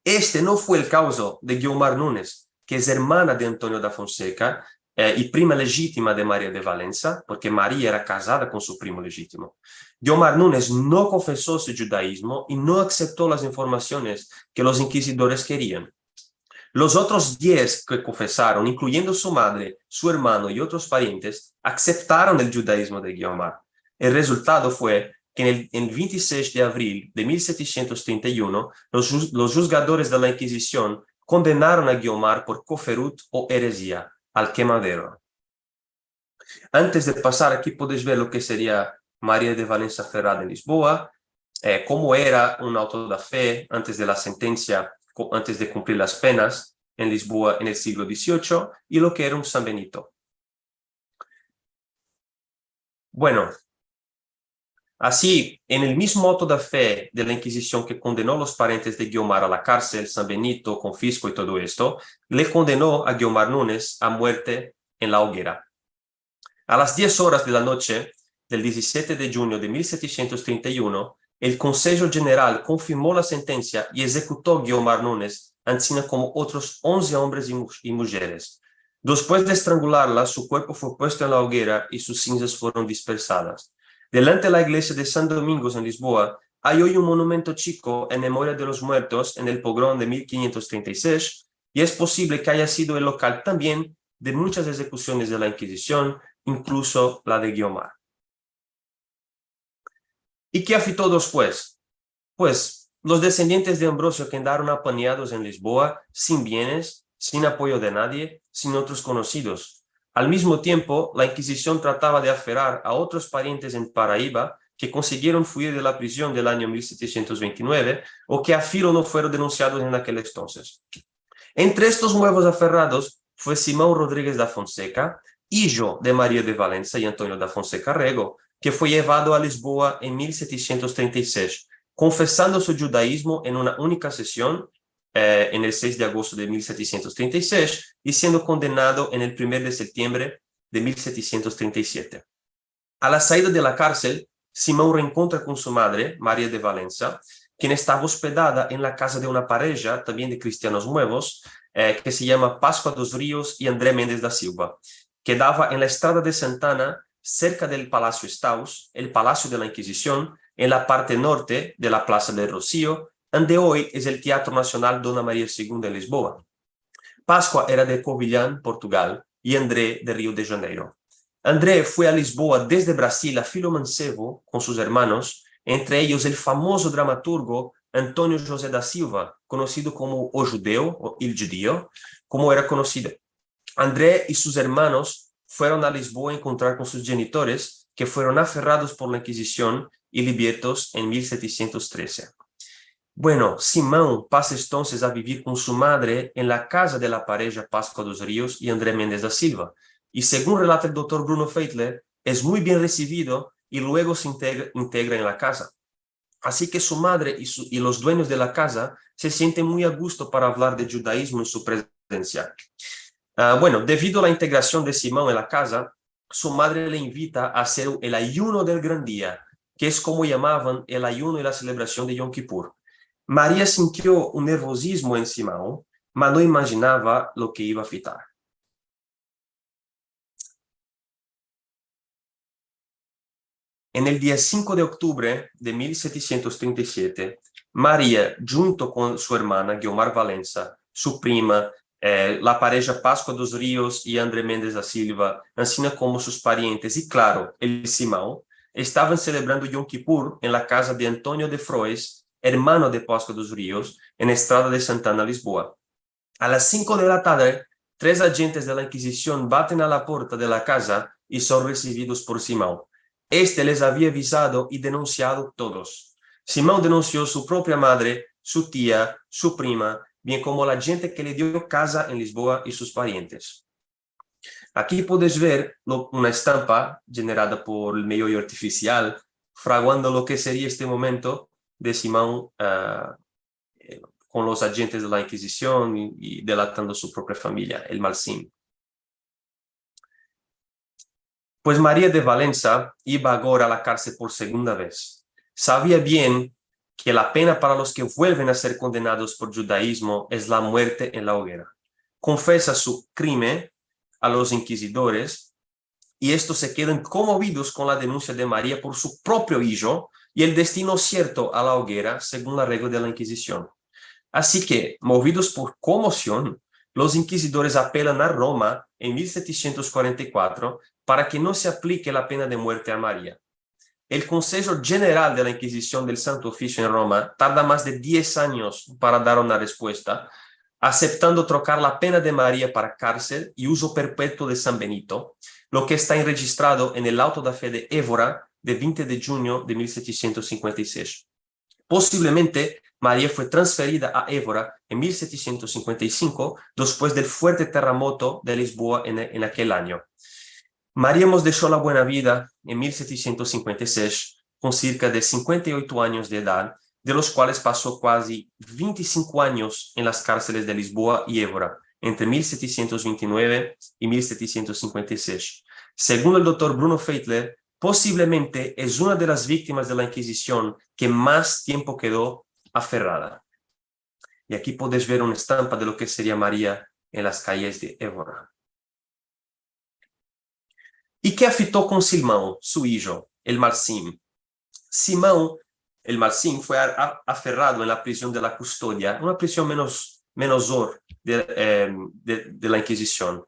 Este no fue el kauzo de Guiomar Nunes, ke es ermana de Antonio da Fonseca, eh, i prima lejitima de Maria de Valensa, porke Maria era kazada kon su primo lejitimo. Guiomar Nunes no konfeso su djudaizmo i no aksepto las informasiones ke los inkizidores kerian. Los otros diez ke konfesaron, inkluyendo su madre, su ermano i otros parientes, akseptaron el djudaizmo de Guiomar. El rezultado fue ke en el, en vente i sesh de avril de mil setesientos trenta i uno, los juz-, los juzgadores de la Inkizision kondenaron a Guiomar por koferut o erezia, al kemadero. Antes de pasar, aki podes ver lo ke seria Maria de Valensa aferrada en Lisboa, eh, komo era un auto da fe antes de la sentensia, ko-, antes de kumplir las penas en Lisboa en el siglo dieciocho, i lo ke era un San Benito. Bueno, ansi, en el mizmo auto da fe de la Inkizision ke kondeno los parientes de Guiomar a la karsel, San Benito, konfisko i todo esto, le kondeno a Guiomar Nunes a muerte en la ogera. A las diez oras de la noche del dizisiete de djunio de mil setesientos trenta i uno, el Konsejo Djeneral konfirmo la sentensia i ezekuto a Guiomar Nunes, ansina komo otros onze ombres i mu-, i mujeres. Despues de estrangularla, su kuerpo fue puesto en la ogera i sus sinzas fueron dispersadas. Delante de la iglesia de San Domingos en Lisboa, ay oy un monumento chiko en memoria de los muertos en el pogrom de mil kinyentos trenta i sesh, i es posivle ke aya sido el lokal tambien de munchas ezekusiones de la Inkizision, inkluso la de Guiomar. I ke afito despues? Pues, los desendientes de Ambrosio kedaron apanyados en Lisboa, sin bienes, sin apoyo de nadie, sin otros konosidos. Al mizmo tiempo, la Inkizision tratava de aferrar a otros parientes en Paraíba ke konsigieron fuir de la prizion del anyo mil setesientos vente i nove o ke a filo no fueron denunsiados en akel entonses. Entre estos muevos aferrados fue Simão Rodrigues da Fonseca, ijo de Maria de Valensa i Antonio da Fonseca Rego, ke fue yevado a Lisboa en mil setesientos trenta i sesh, konfesando su djudaizmo en una unika sesion, eh, en el seis de agosto de mil setesientos trenta i sesh, i siendo kondenado en el primer de septiembre de mil setesientos trenta i siete. A la saida de la karsel, Simão reenkontra kon su madre, Maria de Valensa, kien estava ospedada en la kaza de una pareja, tambien de kristianos muevos, eh, ke se yama Pascoa dos Rios i André Mendes da Silva. Kedava en la Estrada de Santana, serka del Palasio Staus, el Palasio de la Inkizision, en la parte norte de la Plaza del Rosio, ande oy es el Teatro Nasional Dona Maria Segunda en Lisboa. Pascoa era de Covilhan, Portugal, i André de Rio de Janeiro. André fue a Lisboa desde Brasil a filo mansevo kon sus ermanos, entre eyos el famozo dramaturgo António José da Silva, konosido komo O Judeu o Il Djudio, komo era konosido. André i sus ermanos fueron a Lisboa a enkontrar kon sus djenitores, ke fueron aferrados por la Inkizision i libiertos en mil setesientos trese. Bueno, Simão pasa entonses a bivir kon su madre en la kaza de la pareja Pascua dos Rios i André Mendes da Silva, i segun relata el doktor Bruno Feitler, es muy bien resivido i luego se integra, integra en la kaza. Asi ke su madre i su, i los duenyos de la kaza se sienten muy a gusto para avlar de djudaizmo en su prezensia. Ah, bueno, devido a la integrasion de Simão en la kaza, su madre le invita a azer el ayuno del gran dia, ke es komo yamavan el ayuno i la selebrasion de Yom Kipur. Maria sintio un nervozizmo en Simão, ma no imajinava lo ke iva a afitar. En el dia sinku de oktubre de mil setesientos trinta i siete, Maria, djunto kon su ermana Guiomar Valença, su prima, eh, la pareja Pascua dos Rios i André Mendes da Silva, ansina komo sus parientes i, klaro, el Simão, estavan selebrando Yom Kipur en la kaza de Antonio de Frois, ermano de Pascua dos Rios, en Estrada de Santana, Lisboa. A las sinku de la tadre, tres ajentes de la Inkizision baten a la porta de la kaza i son resividos por Simão. Este les avia avizado i denunsiado todos. Simão denunsio su propia madre, su tia, su prima, bien komo la djente ke le dio kaza en Lisboa i sus parientes. Aki podes ver lo, una estampa djenerada por el medio artifisial, fraguando lo ke seria este momento de Simão, ah, eh, kon los ajentes de la Inkizision i, i delatando su propia famiya, el Malsim. Pues Maria de Valença iva agora a la karsel por segunda vez. Savia bien ke la pena para los ke vuelven a ser kondenados por djudaizmo es la muerte en la ogera. Konfesa su krimen a los inkizidores i estos se kedan konmovidos kon la denunsia de Maria por su propio ijo i el destino sierto a la ogera, segun la regla de la Inkizision. Asi ke, movidos por konmosion, los inkizidores apelan a Roma en mil setesientos kuarenta i kuatro para ke no se aplike la pena de muerte a Maria. El Konsejo Djeneral de la Inkizision del Santo Ofisio en Roma tarda mas de diez anyos para dar una respuesta, aseptando trokar la pena de Maria para karsel i uzo perpetuo de San Benito, lo ke esta enrejistrado en el auto da fe de Évora de vente de djunyo de mil setesientos sinkuenta i sesh. Posiblemente, Maria fue transferida a Évora en mil setesientos sinkuenta i sinko, despues del fuerte teramoto de Lisboa en, en akel anyo. Maria mos desho la buena vida en mil setesientos sinkuenta i sesh, kon sirka de sinkuenta i oito anyos de edad, de los kuales paso kuazi vente i sinko anyos en las karseles de Lisboa i Évora, entre mil setesientos vente i nueve i mil setesientos sinkuenta i sesh. Segun el doktor Bruno Feitler, posiblemente es una de las viktimas de la Inkizision ke mas tiempo kedo aferrada. I aki podes ver una estampa de lo ke seria Maria en las kayes de Évora. I ke afito kon Simão, su ijo, el Malsim? Simão, el Malsim, fue a-, a-, aferrado en la prizion de la Kustodia, una prizion menos, menos zor de, em, de, de la Inkizision.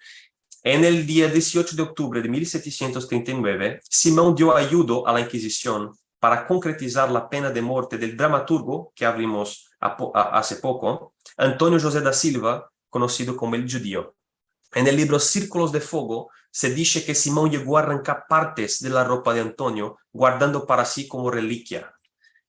En el dia dieciocho de octubre de mil setecientos treinta y nueve, Simão dio ayudo a la Inkizision para konkretizar la pena de morte del dramaturgo ke avlimos a po-, a, aze poko, Antonio José da Silva, konosido komo el Djudio. En el libro Sirkulos de Fogo se dize ke Simão yego a arankar partes de la ropa de Antonio, guardando para si komo relikia.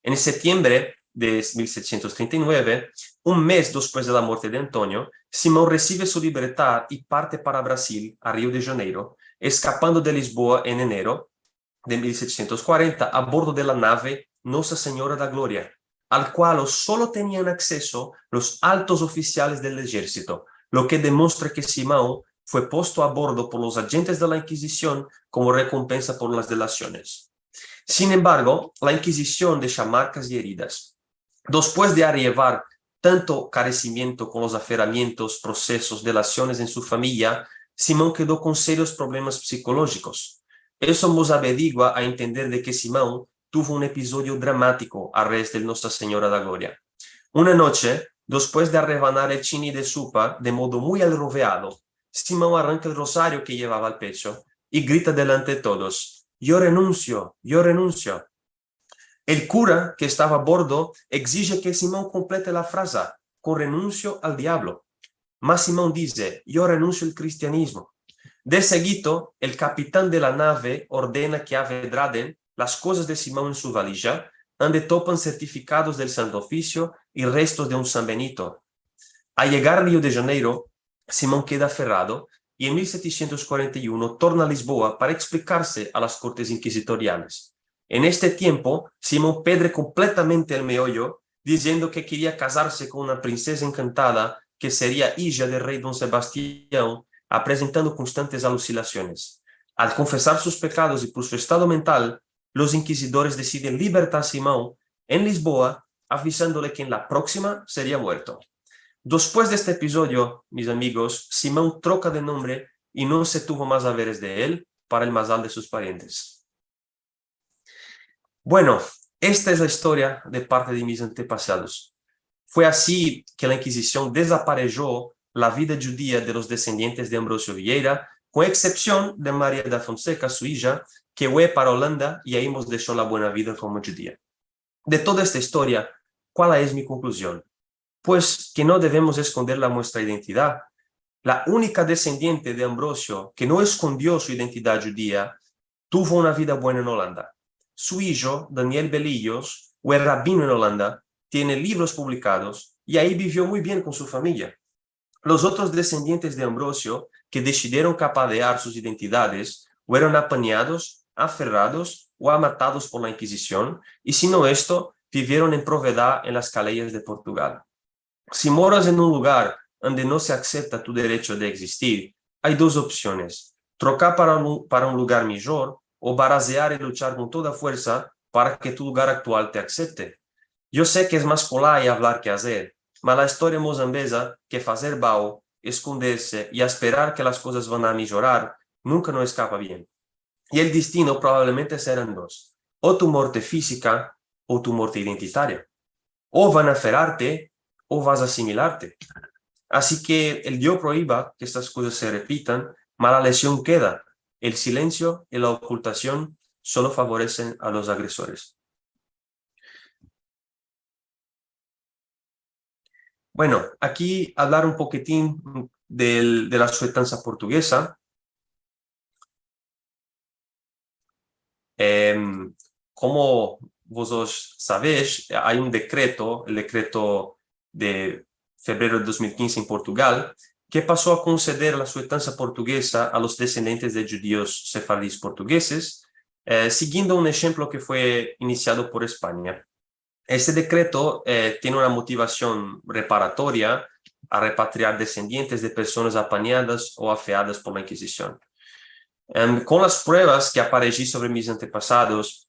En setiembre de mil setecientos treinta y nueve, un mes despues de la morte de Antonio, Simão resive su libertad i parte para Brazil, a Rio de Janeiro, eskapando de Lisboa en enero de mil setecientos kuarenta a bordo de la nave Nossa Senhora da Glória, al kual solo tenian akseso los altos ofisiales del ejersito, lo ke demostra ke Simão fue posto a bordo por los ajentes de la Inkizision komo rekompensa por las delasiones. Sin embargo, la Inkizision desha markas i eridas. Despues de arrevar tanto karesimiento kon los aferramientos, prosesos, delasiones en su famiya, Simão kedo kon serios problemas psikolojikos. Esto mos averigua a entender de ke Simão tuvo un episodio dramatiko a reves de Nossa Senhora da Glória. Una noche, despues de arrevanar el chini de supa de modo muy alroveado, Simão aranka el rozario ke yevava al pecho i grita delante de todos: "Yo renuncio, yo renuncio". El kura ke estava a bordo egzije ke Simão komplete la fraza kon "renuncio al diablo". Ma Simão dize: "Yo renuncio al kristianizmo". De seguito, el kapitan de la nave ordena ke avedraden las kozas de Simão en su valija, ande topan sertifikados del Santo Ofisio i restos de un San Benito. Al yegar a Rio de Janeiro, Simão keda aferrado i en mil setesientos kuarenta i uno torna a Lisboa para eksplikarse a las kortes inkizitoriales. En este tiempo, Simão pedre kompletamente el meoyo, diziendo ke keria kazarse kon una prinseza enkantada ke seria ija del rey Don Sebastião, aprezentando konstantes alusinasiones. Al konfesar sus pekados i por su estado mental, los inkizidores desiden libertar a Simão en Lisboa, avizandole ke en la proksima seria muerto. Despues de este episodio, mis amigos, Simão troka de nombre i no se tuvo mas averes de el para el mazal de sus parientes. Bueno, esta es la istoria de parte de mis antepasados. Fue ansi ke la Inkizision dezaparejo la vida djudia de los desendientes de Ambrosio Vieira, kon eksepsion de Maria da Fonseca, su ija, ke fue para Olanda i ai mos desho la buena vida komo djudia. De toda esta istoria, kual es mi konkluzion? Pues ke no devemos eskonder la muestra identidad. La unika desendiente de Ambrosio ke no eskondio su identidad djudia tuvo una vida buena en Olanda. Su ijo, Daniel Belillos, fue rabino en Olanda, tiene livros publikados i ai bivio muy bien kon su famiya. Los otros desendientes de Ambrosio ke desidieron kapadear sus identidades fueron apanyados, aferrados o amatados por la Inkizision, i si no esto, bivieron en provedad en las kaleyas de Portugal. Si moras en un lugar ande no se aksepta tu derecho de egzistir, ai dos opsiones: trokar para un, para un lugar mijor o barazear i luchar kon toda fuersa para ke tu lugar aktual te aksepte. Yo se ke es mas kolay avlar ke azer, ma la istoria mos ambeza ke fazer bao, eskonderse i asperar ke las kozas van a mijorar nunka no eskapa bien. I el destino probablemente seran dos: o tu morte fizika o tu morte identitaria. O van a aferarte o vas a asimilarte. Ansi ke el Dio proiba ke estas kozas se repitan, ma la lesion keda. El silensio i la okultasion solo favoresen a los agresores. Bueno, aki avlar un pokitin del, de la suetansa portugesa. Em, komo vozotros savesh, ai un dekreto, el dekreto de febrero de dos mil kinze en Portugal, ke paso a konseder la suetansa portugesa a los desendientes de djudios sefaradis portugeses, eh, sigiendo un enshemplo ke fue inisiado por Espanya. Este dekreto, eh, tiene una motivasion reparatoria a repatriar desendientes de personas apanyadas o afeadas por la Inkizision. Em, kon las pruevas ke apareshi sovre mis antepasados,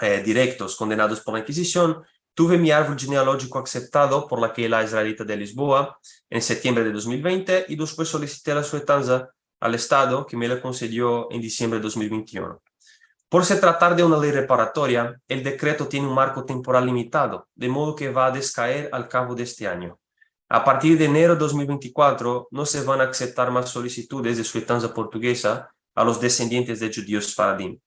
eh, direktos kondenados por la Inkizision, tuve mi arvol jenealojiko akseptado por la Keilah Israelita de Lisboa en septiembre de dos mil vente i despues solisite la suetansa al Estado, ke me la konsedio en disiembre de dos mil vente i uno. Por se tratar de una ley reparatoria, el dekreto tiene un marko temporal limitado, de modo ke va a deskaer al kavo de este anyo. A partir de enero de dos mil vente i kuatro, no se van a akseptar mas solisitudes de suetansa portugesa a los desendientes de djudios sefaradim.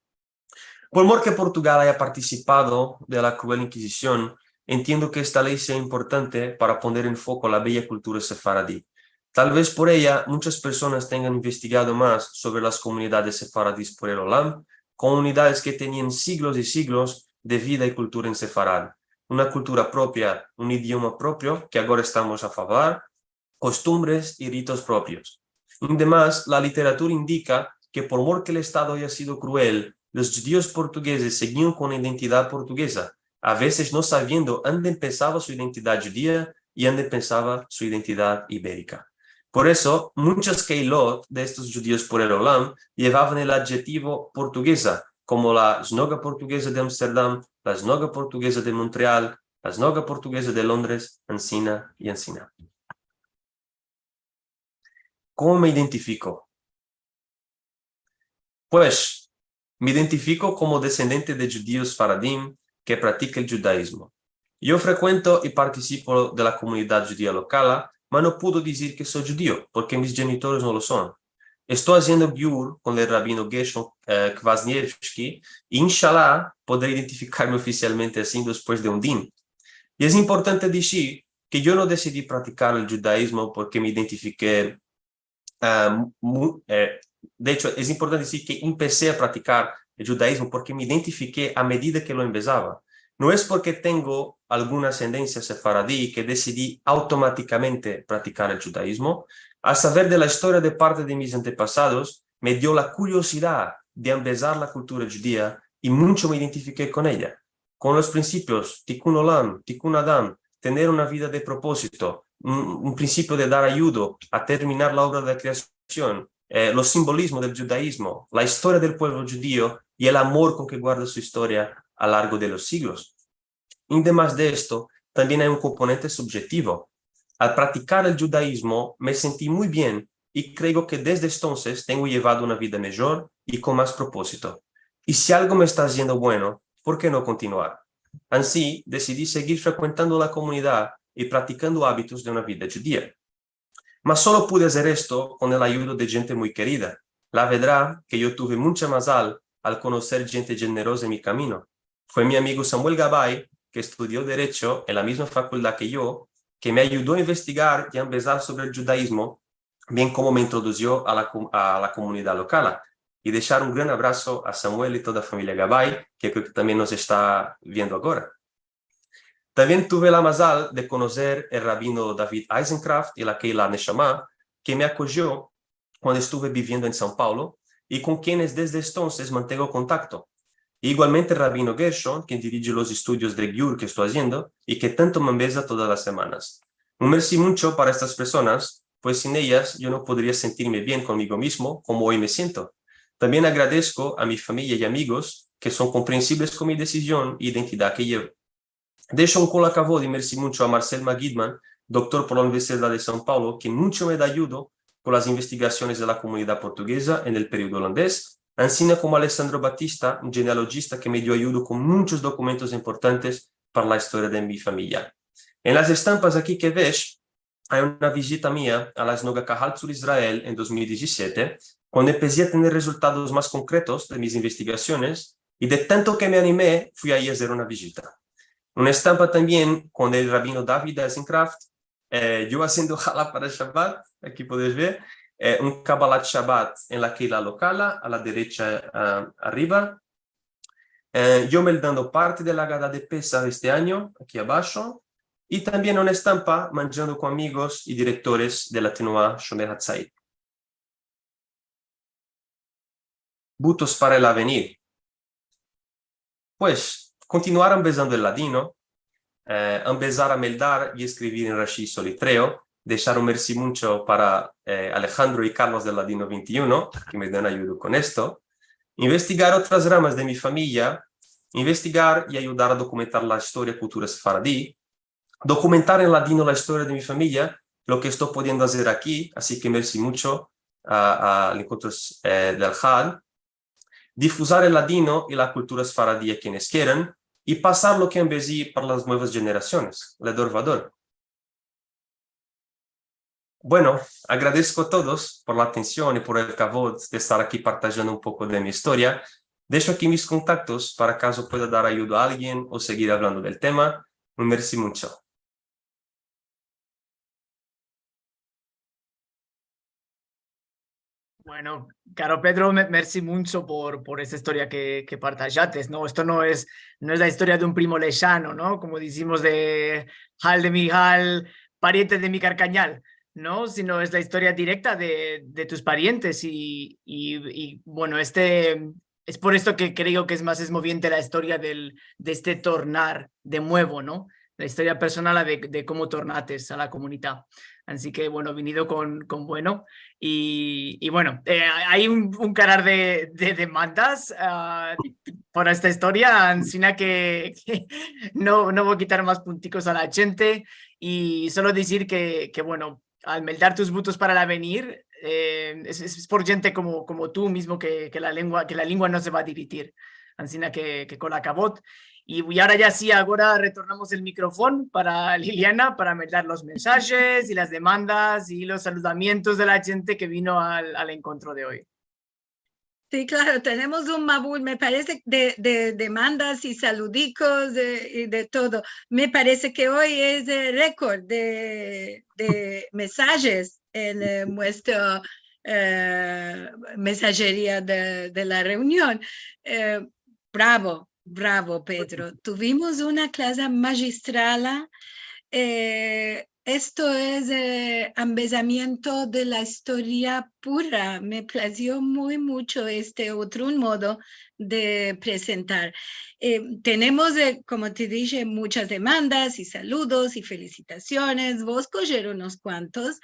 Por mor ke Portugal aya partisipado de la kruel Inkizision, entiendo ke esta ley sea importante para poner en foko la beya kultura sefaradi. Tal vez por eya, munchas personas tengan investigado mas sovre las komunidades sefaradis por el olam, komunidades ke tenian siglos i siglos de vida i kultura en Sefarad, una kultura propia, un idioma propio, ke agora estamos a favlar, kostumbres i ritos propios. Ademas, la literatura indika ke por mor ke el Estado aya sido kruel, los djudios portugezes sigian kon identidad portugeza, a vezes no saviendo ande empesava su identidad djudia i ande empesava su identidad iberika. Por eso, munchas keilot de estos djudios por el olam yevavan el adjetivo portugeza, komo la Sinagoga Portugeza de Amsterdam, la Sinagoga Portugeza de Montreal, la Sinagoga Portugeza de Londres, ansina i ansina. Komo me identifiko? Pues, me identifiko komo desendiente de djudios sefaradim ke pratika el djudaizmo. Yo frekuento i partisipo de la komunidad djudia lokal, ma no puedo dizir ke so djudio, porke mis djenitores no lo son. Esto aziendo giur kon el rabino Gershon, eh, Kwasniewski, i inshallah podre identifikarme ofisialmente ansi despues de un din. I es importante dishir ke yo no desidi pratikar el djudaizmo porke me identifike, ah, mu-, eh, de echo, es importante dizir ke empesi a pratikar el djudaizmo porke me identifiki a medida ke lo empesava. No es porke tengo alguna asendensia sefaradi ke desidi avtomatikamente pratikar el djudaizmo. A saver de la istoria de parte de mis antepasados, me dio la kuriozidad de empesar la kultura djudia i muncho me identifiki kon eya. Kon los prinsipios, tikkun olam, tikkun adam, tener una vida de propozito, un, un prinsipio de dar ayudo a terminar la ovra de kreasion, eh, los simbolizmos del djudaizmo, la istoria del puevlo djudio i el amor kon ke guarda su istoria a largo de los siglos. I demas de esto, tambien ay un komponente subjetivo. Al pratikar el djudaizmo, me senti muy bien i kreo ke desde entonses tengo yevado una vida mijor i kon mas propozito. I si algo me esta aziendo bueno, por ke no kontinuar? Ansi, desidi segir frekuentando la komunidad i pratikando abitos de una vida djudia. Mas solo pude azer esto kon el ayudo de djente muy kerida. La vedad ke yo tuve muncha mazal al konoser djente djeneroza en mi kamino. Fue mi amigo Samuel Gabay, ke estudio derecho en la mizma fakuldad ke yo, ke me ayudo a investigar i a empesar sovre el djudaizmo, bien komo me introdusio a la kom-, a la komunidad lokal. I deshar un gran abraso a Samuel i toda la famiya Gabay, ke kreo ke tambien mos esta viendo agora. Tambien tuve la mazal de konoser el rabino David Eisenkraft i la Kehila Neshama, ke me akojo kuando estuve biviendo en Sao Paulo i kon kenes desde entonses mantengo kontakto. Igualmente el rabino Gershon, ke dirije los estudios de giur ke esto aziendo i ke tanto me empesa todas las semanas. Un mersi muncho para estas personas, pues sin eyas yo no podria sentirme bien konmigo mizmo komo oy me siento. Tambien agradezko a mi famiya i amigos ke son komprensibles kon mi desizion i identidad ke yevo. Desho un kol akavod i mersi muncho a Marcel Magidman, doktor por la Universidad de Sao Paulo, ke muncho me da ayudo kon las investigasiones de la komunidad portugeza en el periodo olandes, ansina komo Alessandro Batista, un jenealojista ke me dio ayudo kon munchos dokumentos importantes para la istoria de mi famiya. En las estampas aki ke vesh, ay una vizita mia a la sinagoga Kahal Tzur Israel en dos mil dizisiete, kuando empesi a tener rezultados mas konkretos de mis investigasiones, i de tanto ke me anime, fui ayi a azer una vizita. Una estampa tambien kon el rabino David Eisenkraft, eh, yo aziendo hala para Shabat, aki podesh ver, eh, un Kabbalat Shabat en la Kehila lokal, a la derecha, ah, arriva, eh, yo meldando parte de la Agada de Pesah este anyo, aki abasho, i tambien una estampa mandjando kon amigos i direktores de la Tenuah Shomer Hatzait. Butos para el avenir. Pues, kontinuar empesando el ladino, eh, empesar a meldar i eskrivir en Rashi Solitreo, deshar un mersi muncho para, eh, Alejandro i Carlos del Ladino ventiuno, ke me dan ayudo kon esto, investigar otras ramas de mi famiya, investigar i ayudar a dokumentar la istoria, kultura sefaradi, dokumentar en ladino la istoria de mi famiya, lo ke esto pudiendo azer aki, ansi ke mersi muncho a, a Enkuentros, eh, del Hal, difuzar el ladino i la kultura sefaradi a kenes keran, i pasar lo ke empesi para las muevas jenerasiones, ledor vador. Bueno, agradezko a todos por la atension i por el kavod de estar aki partajando un poko de mi istoria. Desho aki mis kontaktos para kazo pueda dar ayudo a alguien o segir avlando del tema. Un mersi muncho. Bueno, karo Pedro, me-, mersi muncho por, por esta istoria ke, ke partajates, no? Esto no es, no es la istoria de un primo lejano, no? Komo dizimos, de hal de mi hal, pariente de mi karkanyal, no? Sino es la istoria direkta de, de tus parientes i, i, i, bueno, este, es por esto ke kreo ke es mas esmoviente la istoria del, de este tornar de muevo, no? La istoria personal de, de komo tornates a la komunidad. Ansi ke, bueno, vinido kon, kon bueno. I, i bueno, eh, ay un, un karar de, de demandas, ah, por esta istoria, ansina ke, ke no, no vo a kitar mas puntikos a la djente. I solo dizir ke, ke, bueno, al meldar tus butos para el avenir, eh, es, es, es por djente komo, komo tu mizmo ke, ke la lengua, ke la lengua no se va a derretir. Ansina ke, ke kol akavod. I, i agora ya si, agora retornamos el mikrofon para Liliana, para meldar los mensajes i las demandas i los saludamientos de la djente ke vino al, al enkuentro de oy. Si, klaro, tenemos un mavul, me parese, de, de demandas i saludikos de, i de todo. Me parese ke oy es el rekord de, de mensajes en, eh, muestro eh, mensajeria de, de la reunion. Eh, bravo, bravo, Pedro. Tuvimos una klase magistrala. Eh, esto es, eh, ambezamiento de la istoria pura. Me plazio muy mucho este otro modo de prezentar. Eh, tenemos, eh, komo te dishe, muchas demandas i saludos i felisitasiones. Vo a kojer unos kuantos.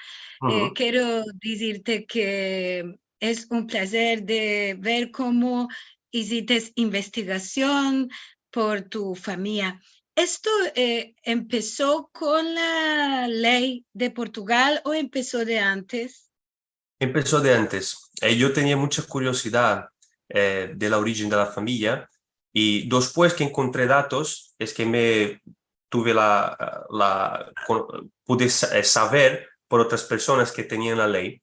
Eh, kero dizirte ke es un plazer de ver komo izites investigasion por tu famiya. Esto, eh, empeso kon la ley de Portugal o empeso de antes? Empeso de antes. Eh, yo tenia muncha kuriozidad, eh, de la orijen de la famiya, i despues ke enkontri datos, es ke me tuve la, la, kon-, pude sa-, eh, saver por otras personas ke tenian la ley.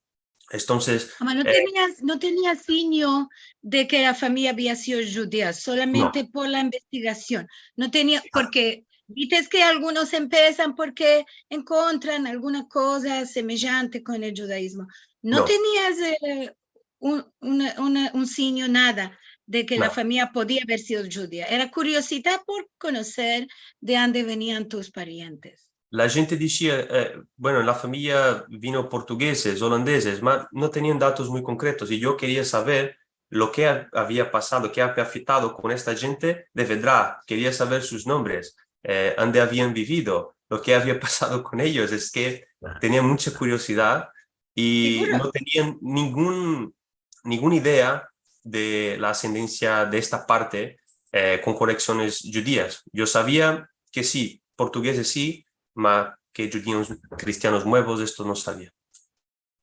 Entonses, ama, no, eh, tenias, no tenias sinyo de ke la famiya avia sido djudia, solamente, no, por la investigasion. No tenia, eksato, porke dises ke algunos empesan porke enkontran alguna koza semejante kon el djudaizmo. No, no, tenias, eh, un, una, una, un sinyo, nada, de ke la, nada, famiya podia aver sido djudia. Era kuriozidad por konoser de ande venian tus parientes. La djente dizia, eh, bueno, en la famiya vino portugeses, olandezes, ma no tenian datos muy konkretos, i yo keria saver lo ke a-, avia pasado, ke avia afetado kon esta djente de verdad. Keria saver sus nombres, eh, ande avian bivido, lo ke avia pasado kon eyos. Es ke tenia muncha kuriozidad i, seguro, no tenian ningun, ninguna idea de la asendensia de esta parte, eh, kon koneksiones djudias. Yo savia ke si, portugeses si, ma ke djudios kristianos muevos, esto no savia.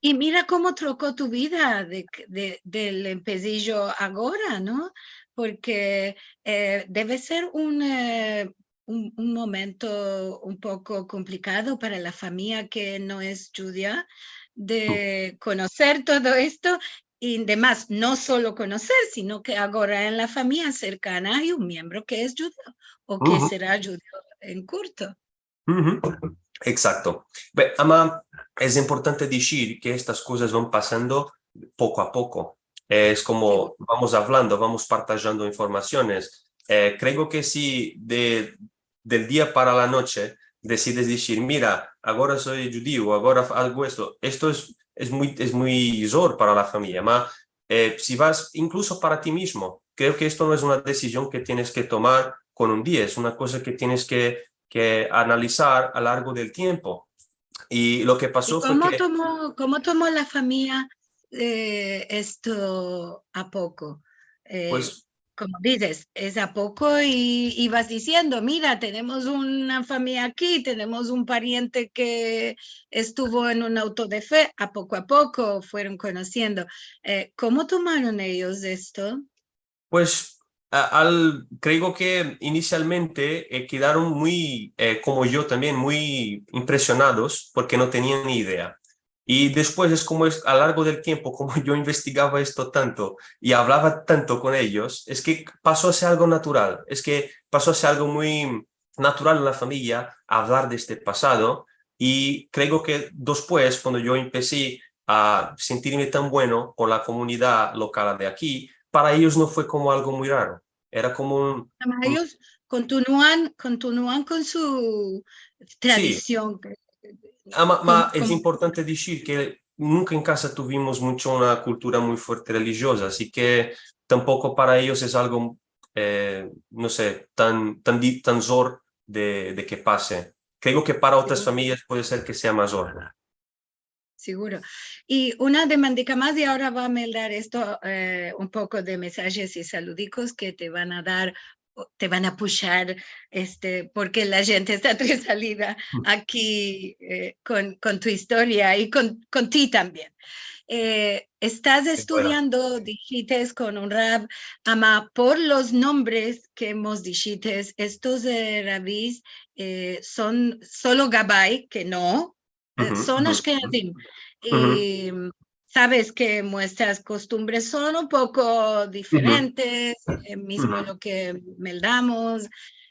I mira komo troko tu vida de, de, del empezijo agora, no? Porke, eh, deve ser un, eh, un, un momento un poko komplikado para la famiya ke no es djudia de konoser todo esto, i demas, no solo konoser, sino ke agora en la famiya serkana ay un miembro ke es djudio o ke sera djudio en kurto. Eksato. Be, ama, es importante dizir ke estas kozas van pasando poko a poko. Es komo, si, vamos avlando, vamos partajando informasiones. Eh, kreo ke si de, del dia para la noche desides dizir, "Mira, agora so djudio, agora ago esto", esto es, es muy, es muy zor para la famiya. Ma, eh, si vas, inkluso para ti mizmo, kreo ke esto no es una desizion ke tienes ke tomar kon un dia, es una koza ke tienes ke, ke analizar a largo del tiempo. I lo ke paso fue ke... I komo tomo, komo tomo la famiya, eh, esto a poko? Eh, pues, komo dizes, es a poko i, i vas diziendo, "Mira, tenemos una famiya aki, tenemos un pariente ke estuvo en un auto de fe", a poko a poko fueron konosiendo. Eh, komo tomaron eyos esto? Pues, a-, al, kreo ke inisialmente, eh, kedaron muy, eh, komo yo tambien, muy impresionados porke no tenian ni idea. I despues es komo es, a largo del tiempo, komo yo investigava esto tanto i avlava tanto kon eyos, es ke paso a ser algo natural, es ke paso a ser algo muy natural en la famiya avlar de este pasado, i kreo ke despues, kuando yo empesi a sentirme tan bueno kon la komunidad lokal de aki, para eyos no fue komo algo muy raro, era komo un, ama, un... Eyos kontinuan, kontinuan kon su, si, tradision. Ama, ma, kon, es kon importante dizir ke nunka en kaza tuvimos muncho una kultura muy fuerte relijioza, asi ke tampoko para eyos es algo, eh, no se, tan, tan di-, tan zor de, de ke pase. Kreo ke para otras, si, famiyas puede ser ke sea mas zor. Seguro. I una demandika mas, i agora vo a meldar esto, eh, un poko de mensajes i saludikos ke te van a dar, te van a pushar, este, porke la djente esta resalida aki, eh, kon, kon tu istoria i kon, kon ti tambien. Eh, estas estudiando, dishites, kon un rav, ama, por los nombres ke mos dishites, estos, eh, ravis, eh, son solo gabai, ke no, eh, son ashkenazim. I saves ke muestras kostumbres son un poko diferentes, eh, mizmo lo ke meldamos,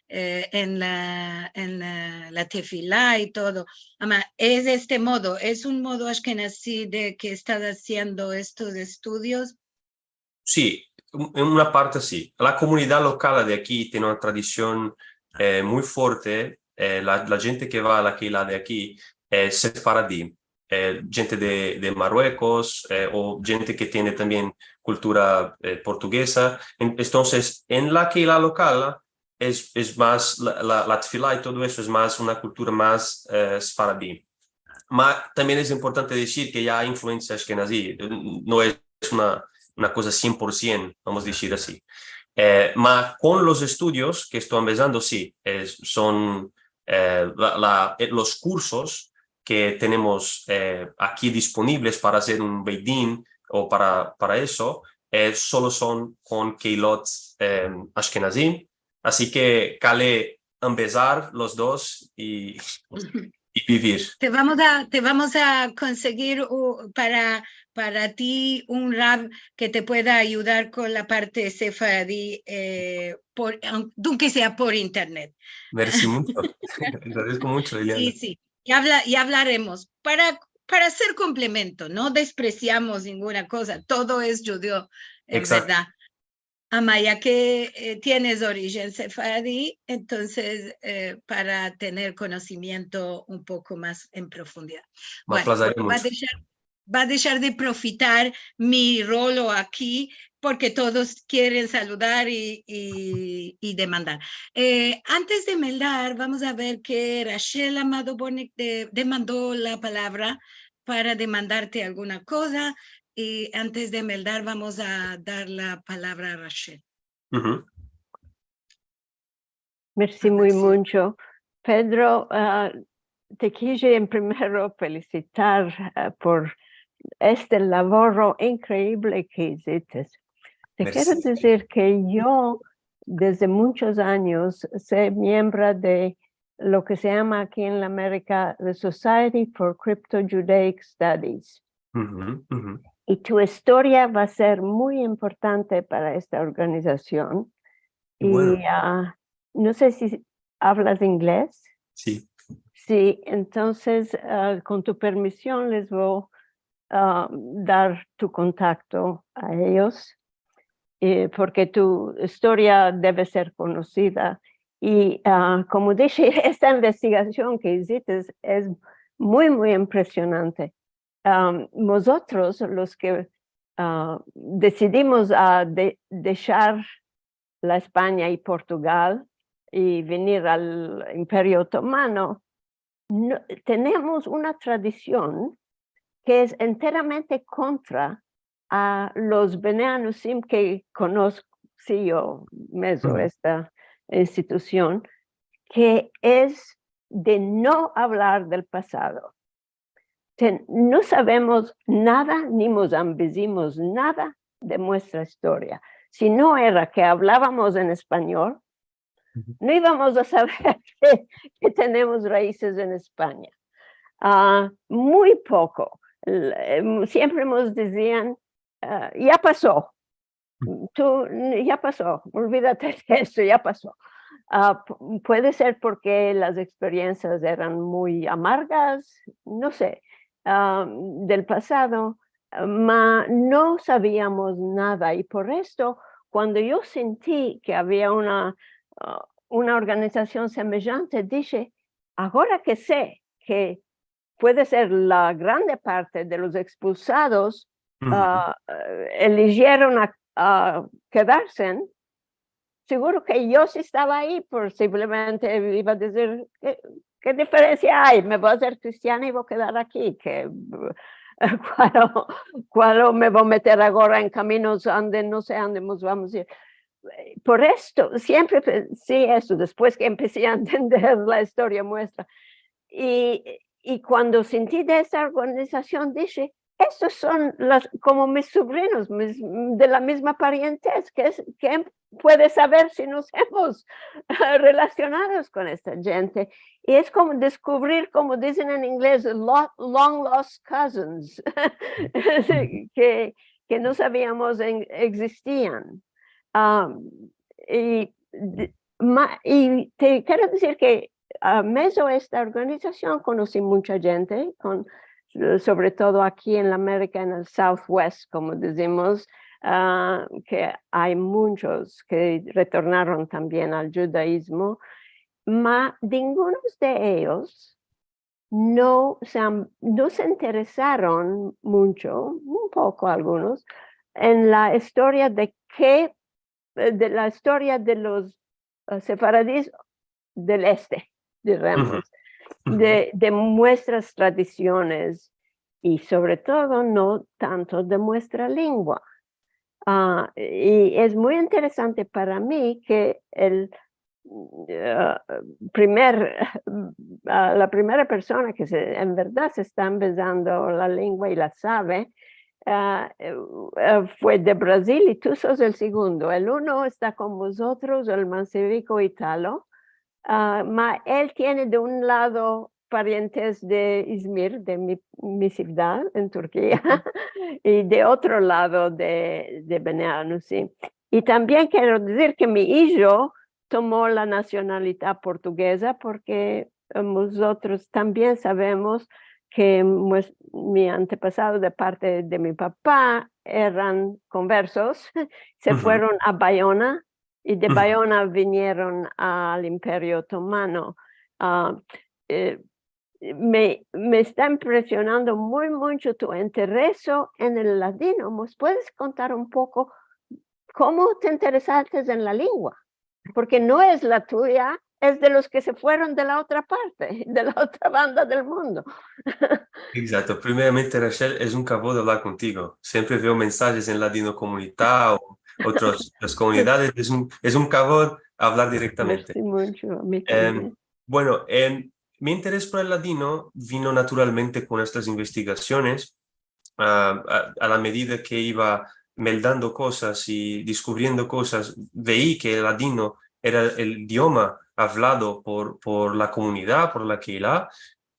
eh, en la, en la, la tefila i todo. Ama, es este modo, es un modo ashkenazi de ke estas aziendo estos estudios? Si, un, en una parte si. La komunidad lokal de aki tiene una tradision, eh, muy fuerte. Eh, la, la djente ke va a la keila de aki es sefaradi, eh, djente de, de Marruekos, eh, o djente ke tiene tambien kultura, eh, portugeza. En, entonses, en la keila lokal es, es mas la, la, la tefila i todo esto es mas una kultura mas, eh, sefaradi. Ma tambien es importante dizir ke ya ay influensia ashkenazi, no es una, una koza sien por sien, vamos a dizir ansi. Eh, ma kon los estudios ke esto ambezando, si, es, son, eh, la, la, eh, los kursos ke tenemos, eh, aki disponibles para azer un beit din o para, para esto, eh, solo son kon keilot, eh, ashkenazim. Ansi ke kale ambezar los dos i, i bivir. Te vamos a, te vamos a konsegir u-, para, para ti un rav ke te pueda ayudar kon la parte sefaradi, eh, por, aun-, aunke sea por internet. Mersi muncho. Agradezko muncho, Eliana. Si, si. Ya avla-, ya avlaremos. Para, para azer komplemento, no despreziamos ninguna koza. Todo es djudeo, en verdad. Egzakto. Ama ya ke, eh, tienes orijen sefaradi, entonses, eh, para tener konosimiento un poko mas en profundidad. Bueno, plazar va a deshar, va a deshar de profitar mi rolo aki, porke todos kieren saludar i, i, i demandar. Eh, antes de meldar, vamos a ver ke Rachel Amado Bortnick de-, demando la palavra para demandarte alguna koza. I antes de meldar, vamos a dar la palavra a Rachel. Mersi muy muncho. Pedro, ah, te kije en primero felisitar, ah, por este lavoro inkreivle ke izites. Te kero dizir ke yo, desde munchos anyos, so miembra de lo ke se yama aki en la Amerika the Society for Crypto-Judaic Studies. I tu istoria va a ser muy importante para esta organizasion. I, ah, no se si avlas inglez. Si. Si, entonses, ah, kon tu permision les vo a dar tu kontakto a eyos, eh, porke tu istoria deve ser konosida. I, ah, komo dishe, esta investigasion ke izites es muy, muy impresionante. Am, mozotros, los ke, ah, desidimos a de-, deshar la Espanya i Portugal i venir al Imperio Otomano, no, tenemos una tradision ke es enteramente kontra a los Bnei Anusim ke konosko yo mezo esta institusion, ke es de no avlar del pasado. Ten-, no savemos nada, ni mos ambezimos nada de muestra istoria. Si no era ke avlavamos en espanyol, no ivamos a saver ke, ke tenemos raizes en Espanya. Ah, muy poko. L-, em, siempre mos dizian, ah, "Ya paso. Tu, ya paso. Olvidate de esto, ya paso." Ah, pu-, puede ser porke las eksperiensias eran muy amargas, no se, ah, del pasado, ma no saviamos nada. I por esto, kuando yo senti ke avia una, ah, una organizasion semejante, dishe, "Agora ke se ke puede ser la grande parte de los ekspulsados, ah, eh, eligieron a, a kedarse, seguro ke yo si estava ayi, posivlemente iva a dizir, ke, ke diferensia ay? Me vo a azer kristiana i vo a kedar aki, ke, kualo, kualo me vo a meter agora en kaminos ande no se ande mos vamos a ir?" Por esto, siempre pe-, si esto, despues ke empesi a entender la istoria muestra, i, i kuando senti de esta organizasion, dishe, "Estos son las, komo mis sovrinos, mis, de la mizma parientez, ke es, ken puede saver si mos emos relasionados kon esta djente?" I es komo deskuvrir, komo dizen en inglez, lo-, long lost cousins, ke, ke no saviamos en, egzistian. Am, i de-, Ma-, i te kero dizir ke a medio de esta organizasion konosi muncha djente, kon, sovre todo aki en la Amerika, en el Southwest, komo dizimos, a, ke ay munchos ke retornaron tambien al djudaizmo, ma dingunos de eyos no se han, no se interesaron muncho, un poko algunos, en la istoria de ke, de la istoria de los, eh, sefaradis del este, diremos, de, de muestras tradisiones i, sovre todo, no tanto de muestra lengua. A, i es muy interesante para mi ke el, a, primer, a, la primera persona ke se, en verdad se esta ambezando la lengua i la save, a, e, e, fue de Brazil i tu sos el segundo. El uno esta kon vozotros, el manseviko Italo, a, ma el tiene de un lado parientes de Izmir, de mi, mi sivdad en Turkia, i de otro lado de, de Beni Anusi. I tambien kero dizir ke mi ijo tomo la nasionalidad portugeza porke, e, mozotros tambien savemos ke mues-, mi antepasado de parte de mi papa eran konversos, se fueron a Bayona, i de Bayona vinieron al Imperio Otomano. A, e, me, me esta impresionando muy muncho tu intereso en el ladino. Mos puedes kontar un poko komo te interesastes en la lengua? Porke no es la tuya, es de los ke se fueron de la otra parte, de la otra banda del mundo. Egzakto. Primeramente, Rachel, es un kavod avlar kontigo. Siempre veo mensajes en Ladinokomunita o otras, otras komunidades. Es un, es un kavod avlar direktamente. Mersi muncho, a mi Em, tambien. bueno, em, mi interes por el ladino vino naturalmente kon estas investigasiones. A, a, a la medida ke iva meldando kozas i deskuvriendo kozas, vei ke el ladino era el idioma avlado por, por la komunidad, por la keila,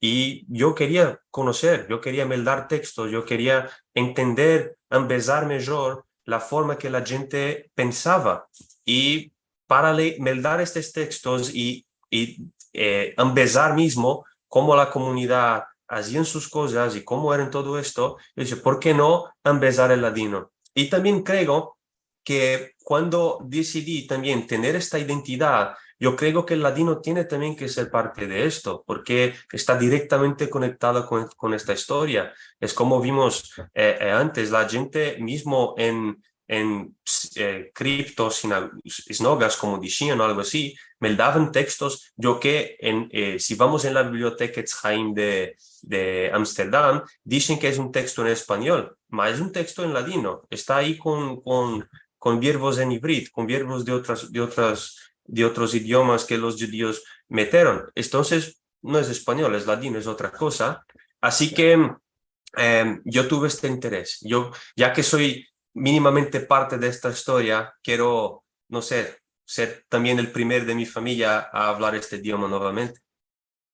i yo keria konoser, yo keria meldar tekstos, yo keria entender, ambezar mijor la forma ke la djente pensava. I para le-, meldar estes tekstos i, i, e, ambezar mizmo komo la komunidad azian sus kozas i komo eran todo esto, yo dishe, "Por ke no ambezar el ladino?" I tambien kreo ke kuando desidi tambien tener esta identidad, yo kreo ke el ladino tiene tambien ke ser parte de esto, porke esta direktamente konektado kon, kon esta istoria. Es komo vimos, e, e, antes, la djente mizmo en, en, e, kripto sina-, sinagogas, komo dishian, o algo ansi, meldavan tekstos. Yo ke en, e, si vamos en la biblioteka Etz Haim de, de Amsterdam, dishen ke es un teksto en espanyol, ma es un teksto en ladino, esta ayi kon, kon, kon verbos en ivrit, kon verbos de otras, de otras, de otros idiomas ke los djudios meteron. Entonses, no es espanyol, es ladino, es otra koza. Ansi ke, em, yo tuve este interes. Yo, ya ke so minimamente parte de esta istoria, kero, no se, ser tambien el primer de mi famiya a avlar este idioma novamente.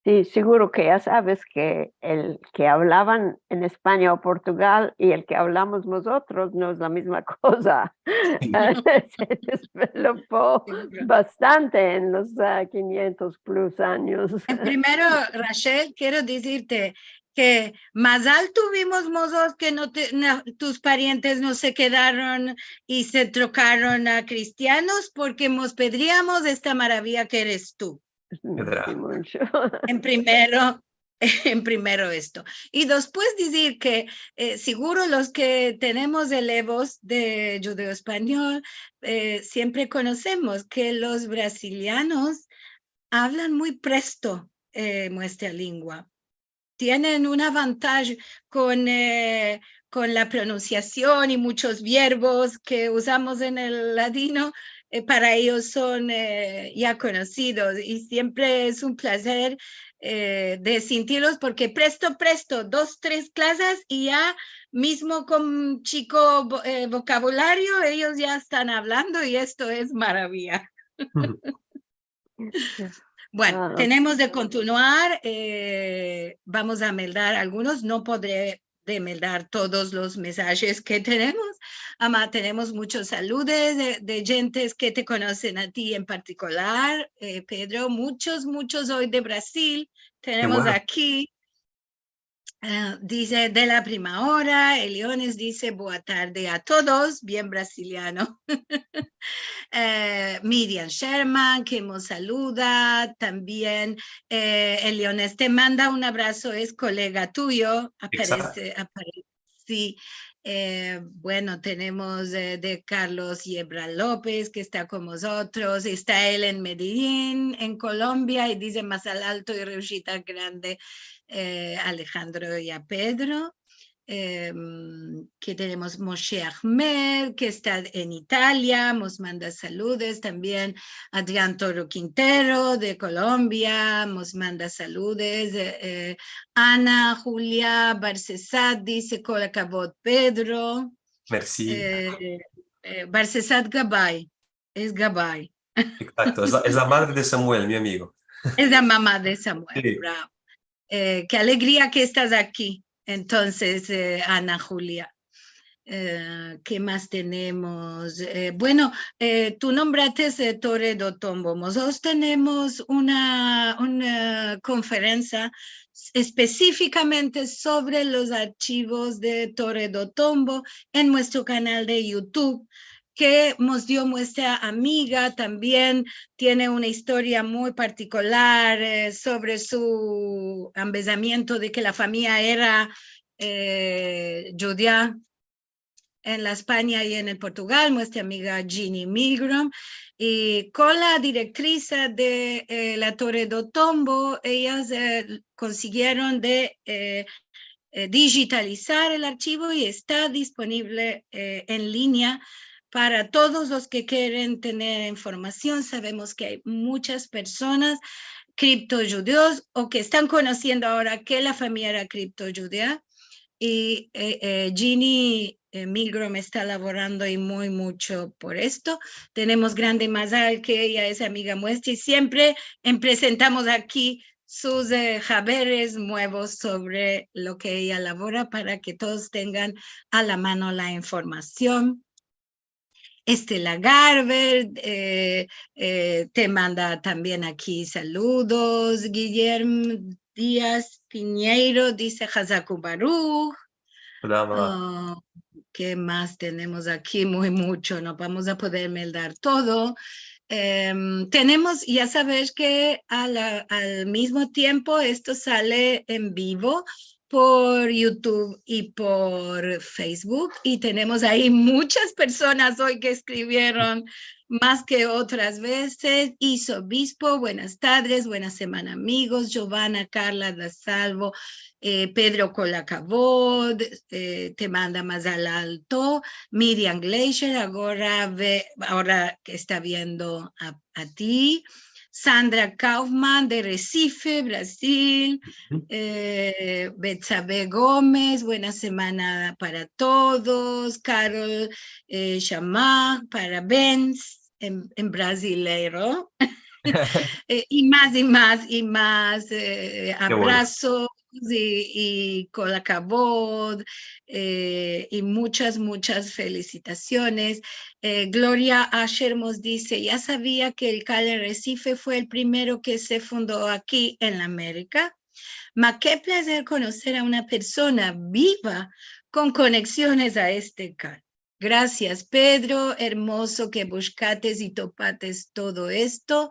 Si, seguro ke ya saves ke el ke avlavan en Espanya o Portugal i el ke avlamos mozotros no es la mizma koza. Se desvelopo bastante en los, a, kinyentos plus anyos. En primero, Rachel, kero dizirte ke mazal tuvimos mozotros ke no te, na, tus parientes no se kedaron i se trokaron a kristianos, porke mos pedriamos esta maraviya ke eres tu. Pedra. Si, muncho. En primero, en primero esto. I despues dizir ke, e, seguro los ke tenemos elevos de djudeo-espanyol, e, siempre konosemos ke los brasilianos avlan muy presto, e, muestra lengua. Tienen un avantaj kon, e, kon la pronunsiasion i munchos verbos ke uzamos en el ladino, e, para eyos son, e, ya konosidos i siempre es un plazer, e, de sintirlos porke presto, presto, dos, tres klazas i ya mizmo kon chiko vo-, e, vokabulario, eyos ya estan avlando i esto es maraviya. Bueno, tenemos de kontinuar, e, vamos a meldar algunos, no podre de meldar todos los mensajes ke tenemos, Ama tenemos muchos saludos de, de djentes ke te konosen a ti en partikular, eh, Pedro. Muchos, muchos oy de Brasil. Tenemos aki, eh, dize, de la prima ora. Eliones dize, boa tarde a todos. Bien brasiliano. Eh, Miriam Sherman, ke mos saluda. Tambien, eh, Eliones te manda un abraso, es kolega tuyo. Aparese, aparese. Si. Eh, bueno, tenemos, eh, de Carlos Yebra Lopez, ke esta kon mozotros. Esta el en Medellin, en Kolombia, i dize, mazal alto i reushita grande, eh, Alejandro i a Pedro. Em, ke tenemos Moshe Ahmed, ke esta en Italia, mos manda saludos. Tambien Adrian Toro Quintero, de Kolombia, mos manda saludos. Eh, eh, Ana Julia Barcesat dize, kol akavod, Pedro. Mersi. Eh, eh, Barcesat Gabay, es Gabay. Egzakto, es la, es la madre de Samuel, mi amigo. Es la mama de Samuel, si. Bravo. Eh, ke alegria ke estas aki. Entonses, eh, Ana Julia. Eh, ke mas tenemos? Eh, bueno, eh, tu nombrates, eh, Torre do Tombo. Mozotros tenemos una, una konferensia espesifikamente sovre los arshivos de Torre do Tombo en muestro kanal de YouTube, ke mos dio muestra amiga. Tambien tiene una istoria muy partikular, eh, sovre su ambezamiento de ke la famiya era, eh, djudia en la Espanya i en el Portugal, muestra amiga Jeannie Milgrom, i kon la direktrisa de, eh, la Torre do Tombo, eyas, eh, konsigieron de, eh, eh, dijitalizar el arshivo i esta disponivle, eh, en linea para todos los ke keren tener informasion. Savemos ke ay munchas personas kripto-djudios o ke estan konosiendo agora ke la famiya era kripto-djudia. I, eh, eh, Jeannie, eh, Milgrom esta lavorando i muy muncho por esto. Tenemos grande mazal ke eya es amiga muestra i siempre, em, presentamos aki sus, eh, haberes muevos sovre lo ke eya lavora para ke todos tengan a la mano la informasion. Estela Garber, eh, eh, te manda tambien aki saludos. Guillermo Diaz Piñeiro dize, Hazak Ubaruk. Hola, ma. Ah, ke mas tenemos aki? Muy muncho, no vamos a poder meldar todo. Em, tenemos, ya saves ke a la, al mizmo tiempo esto sale en bivo por YouTube i por Facebook, i tenemos ayi munchas personas oy ke eskrivieron mas ke otras vezes. Iso Obispo, buenas tardes, buena semana, amigos. Giovanna, Karla, Dasalvo, eh, Pedro Kolakavod, eh, te manda mazal alto. Miriam Gleicher, agora ve, agora ke esta viendo a, a ti. Sandra Kaufman de Recife, Brasil. Eh, Betsabe Gomez, buena semana para todos. Carol, eh, Chamar, parabéns en, en brasileiro. Eh, i mas, i mas, i mas, eh, abrasos i, i kolakavod, eh, i munchas, munchas felisitasiones. Eh, Gloria Asher mos dize, ya savia ke el Kal en Recife fue el primero ke se fundo aki en la Amerika. Ma ke plazer konoser a una persona biva kon koneksiones a este Kal. Grasias, Pedro, ermozo ke bushkates i topates todo esto.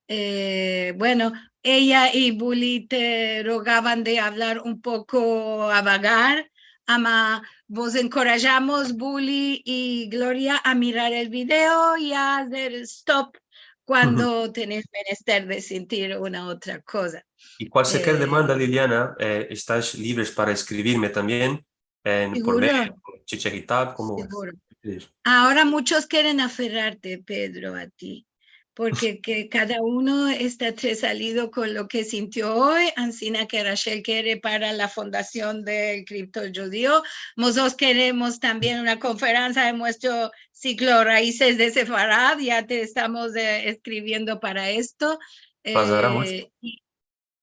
Eh, bueno, eya i Buli te rogavan de avlar un poko a vagar, ama vos enkorajamos, Buli i Gloria, a mirar el video i a azer stop kuando tenesh menester de sintir una otra koza. I kualsiker demanda, Liliana, eh, estais livres para eskrivirme tambien. En, por mail, por Chicha Kitab, komo prefieres. Agora munchos keren aferrarte, Pedro, a ti, porke ke kada uno esta tresalido kon lo ke sintio oy, ansina ke Rachel kere para la fundasion del Kripto Djudio. Mozotros keremos tambien una konferansia en muestro siklo Raizes de Sefarad, ya te estamos, eh, eskriviendo para esto. Eh, i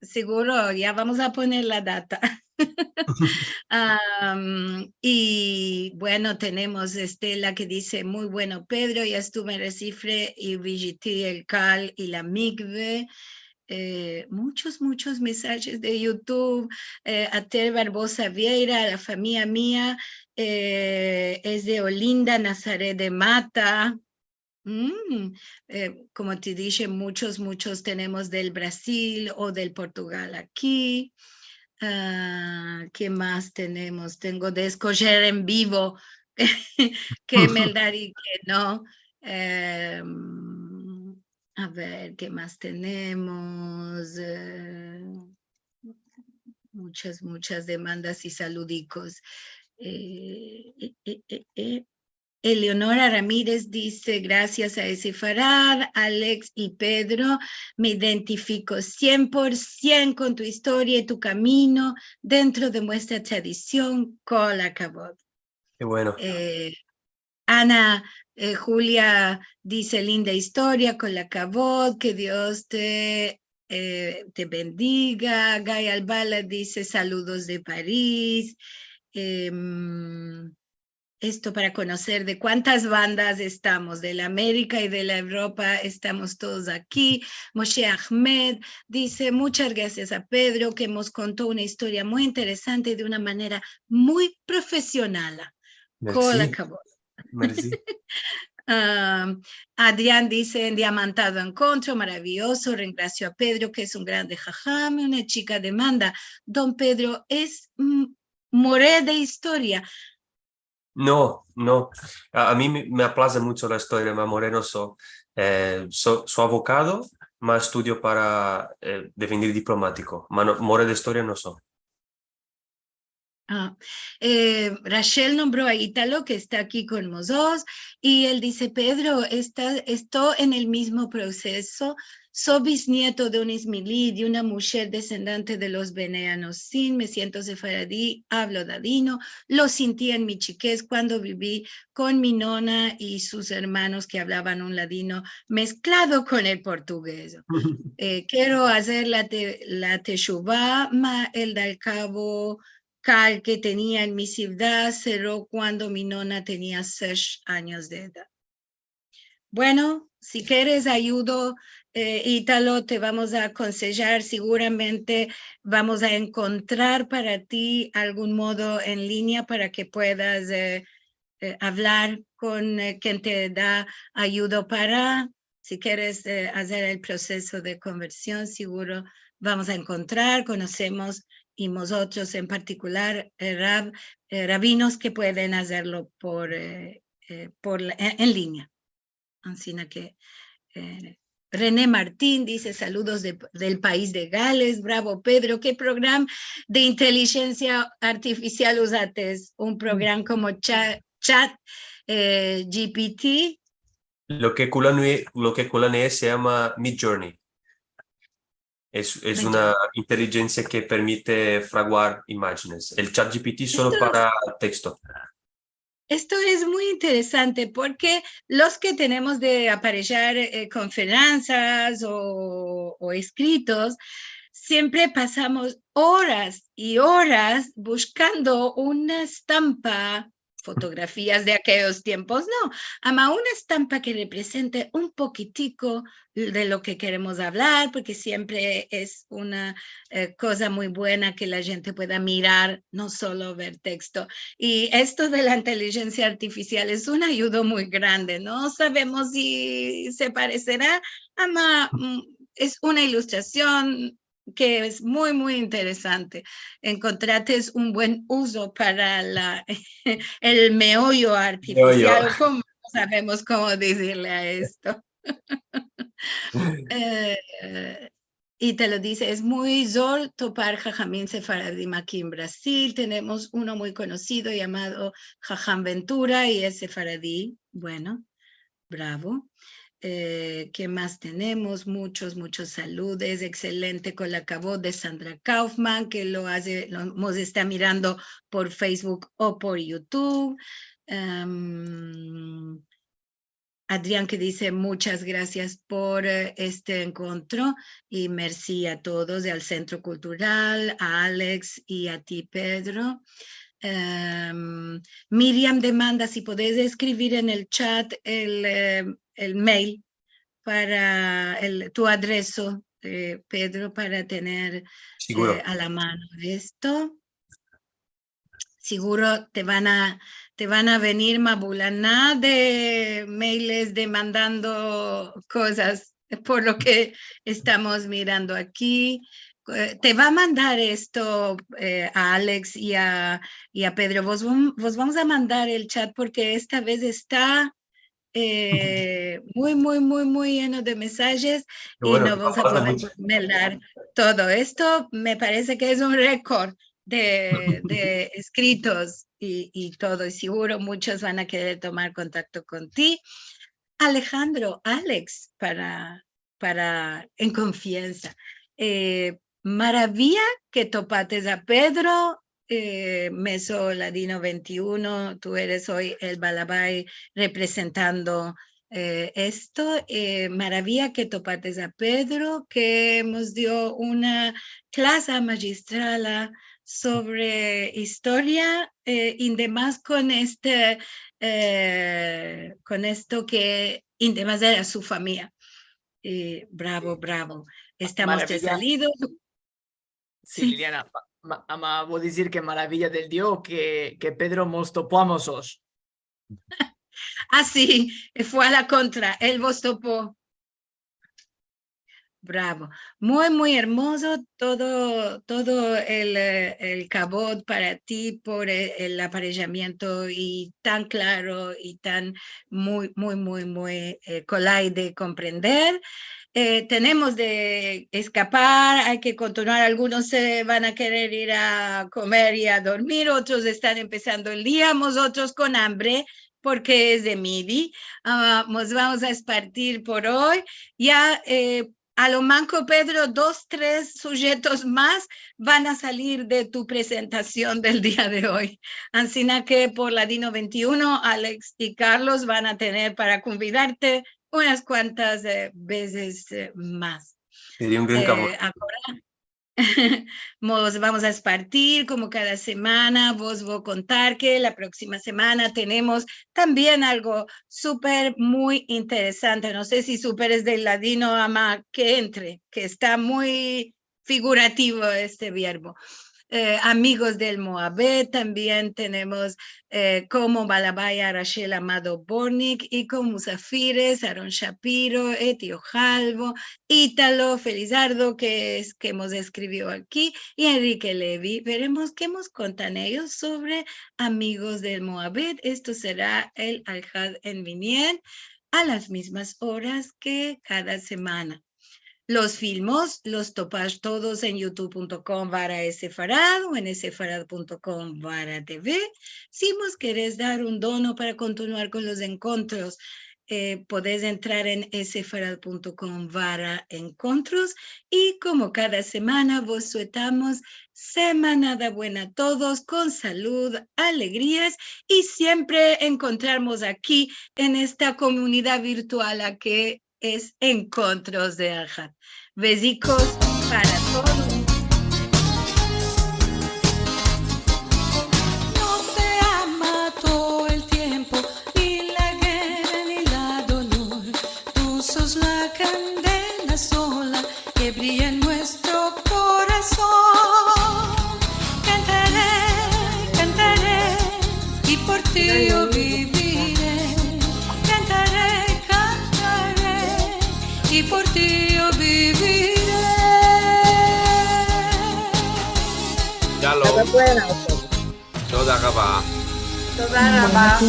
Siguro, ya vamos a poner la data. Am, i, bueno, tenemos Estela ke dize, "Muy bueno, Pedro, ya estuve en Recife i viziti el Cal i la Mikve." Eh, muchos, muchos mensajes de YouTube. Eh, Ater Barbosa Vieira, la famiya mia, eh, es de Olinda, Nazaret de Mata. Mm, eh, komo te dishe, muchos, muchos tenemos del Brazil o del Portugal aki. Ah, ke mas tenemos? Tengo de eskojer en bivo ke meldar i ke no. Em, a ver, ke mas tenemos? Eh, muchas, muchas demandas i saludikos. Eh, eh, eh, eh, eh. Eleonora Ramírez dize, "Grasias a Sefarad, Alex i Pedro, me identifiko sien por sien kon tu istoria i tu kamino dentro de muestra tradision, kol akavod." Ke bueno. Eh, Ana, eh, Julia dize, "Linda istoria, kol akavod, ke Dios te, eh, te bendiga." Gay Albala dize, "Saludos de Paris." Em, esto para konoser de kuantas bandas estamos, de la Amerika i de la Evropa, estamos todos aki. Moshe Ahmed dize, "Muchas grasias a Pedro, ke mos konto una istoria muy interesante de una manera muy profesional." Kol akavod. Mersi. Ah, Adrian dize, "Endiamantado enkontro, maraviyozo, rengrasio a Pedro, ke es un grande haham." Una chika demanda, "Don Pedro es, mm, more de istoria?" No, no. A, a mi me, me aplaze muncho la istoria, ma more no so. Eh, so, so avokado, ma estudio para, eh, devenir diplomatiko. Ma no, more de istoria no so. Ah, eh, Rachel nombro a Italo, ke esta aki kon mozotros, i el dize, "Pedro, esta, esto en el mizmo proseso. So biznieto de un izmirli, de una mujer desendente de los Bnei Anosim. Me siento sefaradi, avlo ladino. Lo sinti en mi chikez kuando bivi kon mi nona i sus ermanos ke avlavan un ladino mesklado kon el portugez. Eh, kero azer la te-, la teshuva, ma el dalkavo Cal ke tenia en mi sivdad serro kuando mi nona tenia sesh anyos de edad." Bueno, si keres ayudo, eh, Italo, te vamos a akonsejar, seguramente vamos a enkontrar para ti algun modo en linya para ke puedas, eh, eh, avlar kon, eh, ken te da ayudo para, si keres, eh, azer el proseso de konversion, seguro vamos a enkontrar, konosemos, i mozotros en partikular, eh, rab-, eh, rabinos ke pueden azerlo por, eh, eh, por la, en, en linya. Ansina ke, eh, René Martin dize, "Saludos de, del pais de Gales. Bravo, Pedro. Ke program de intelijensia artifisial uzates?" Un program komo Cha-, Chat, eh, G P T. Lo ke kulanea, lo ke kulanea se yama Midjourney. Es, es una intelijensia ke permite fraguar imajenes. El Chat G P T solo para teksto. Esto es muy interesante porke los ke tenemos de aparejar, eh, konferansias o, o eskritos, siempre pasamos oras i oras bushkando una estampa, fotografias de akeyos tiempos, no, ama una estampa ke represente un pokitiko de lo ke keremos avlar, porke siempre es una, eh, koza muy buena ke la djente pueda mirar, no solo ver teksto. I esto de la intelijensia artifisial es un ayudo muy grande. No savemos si se paresera, ama, mm, es una ilustrasion ke es muy, muy interesante. Enkontrates un buen uzo para la, el meoyo artifisial, komo no savemos komo dizirle a esto. Eh, i te lo dize, es muy zor topar hahamim sefaradim aki en Brazil. Tenemos uno muy konosido yamado Haham Ventura i es sefaradi. Bueno, bravo. Eh, ke mas tenemos? Muchos, muchos saludes. Ekselente, kol akavod, de Sandra Kaufman, ke lo aze, lo, mos esta mirando por Facebook o por YouTube. Em, Adrian ke dize, "Muchas grasias por, eh, este enkontro", i mersi a todos, al Sentro Kultural, a Alex i a ti, Pedro. Em, Miriam demanda si podes eskrivir en el chat el, eh, el mail para el, tu adreso, eh, Pedro, para tener, eh, a la mano esto. Siguro te van a, te van a venir mabulana de mailes demandando kozas, por lo ke estamos mirando aki. Eh, te va a mandar esto, eh, a Alex i a, i a Pedro. Vos vam-, vos vamos a mandar el chat porke esta vez esta eh, muy, muy, muy, muy yeno de mensajes i no vamos a poder meldar todo esto. Me parese ke es un rekord de, de eskritos i, i todo. I siguro muchos van a kerer tomar kontakto kon ti. Alejandro, Alex, para, para, en konfiansa. Eh, maraviya ke topates a Pedro, eh, Meso Ladino vente i uno, tu eres oy el balabay reprezentando, eh, esto. Eh, maraviya ke topates a Pedro, ke mos dio una klasa magistrala sovre istoria, eh, i demas kon este, eh, kon esto ke, i demas era su famiya. Eh, bravo, bravo. Estamos desalidos. Si, Liliana, ma-, ma-, ama vo dizir ke maraviya del Dio ke, ke Pedro mos topo a mozotros. A, si, fue a la kontra, el vos topo. Bravo. Muy, muy ermozo todo, todo el, eh, el kavod para ti por e-, el aparejamiento i tan klaro i tan muy, muy, muy, muy, eh, kolay de komprender. Eh, tenemos de eskapar, ay ke kontinuar. Algunos se van a kerer ir a komer i a dormir, otros estan empesando el dia, mozotros kon ambre, porke es de midi. A, mos vamos a espartir por oy. Ya, eh, a lo manko, Pedro, dos, tres sujetos mas van a salir de tu prezentasion del dia de oy. Ansina ke por Ladino vente i uno, Alex i Carlos van a tener para konvidarte unas kuantas, eh, vezes, eh, mas. Seria un gran kavod. Eh, agora, mos vamos a espartir komo kada semana, vos vo kontar ke la proksima semana tenemos tambien algo super, muy interesante. No se si super es del ladino, ama ke entre, ke esta muy figurativo este verbo. Eh, amigos del Moabet, tambien tenemos eh, komo balabay a Rachel Amado Bortnick i komo musafires Aaron Shapiro, Etio Halvo, Italo Felizardo, ke es, ke mos eskrivio aki, i Enrique Levy. Veremos ke mos kontan eyos sovre Amigos del Moabet. Esto sera el Alhad en Minyan a las mizmas oras ke kada semana. Los filmos los topas todos en youtube punto com barra sefarad o en sefarad punto com barra tv. Si mos keres dar un dono para kontinuar kon los enkontros, eh, podes entrar en sefarad punto com barra enkontros. I komo kada semana, vos suetamos semanada buena a todos, kon salud, alegrias, i siempre enkontrarmos aki en esta komunidad virtual a ke es Enkontros de Alhad. Bezikos para todos. No te ama todo el tiempo, ni la guerra, ni la dolor. Tu sos la kandela sola ke briya en muestro korason. Kantare, kantare, i por ti yo bivire. Kantare, kantare, i por ti yo bivire. Shalom. Toda rava. Toda rava.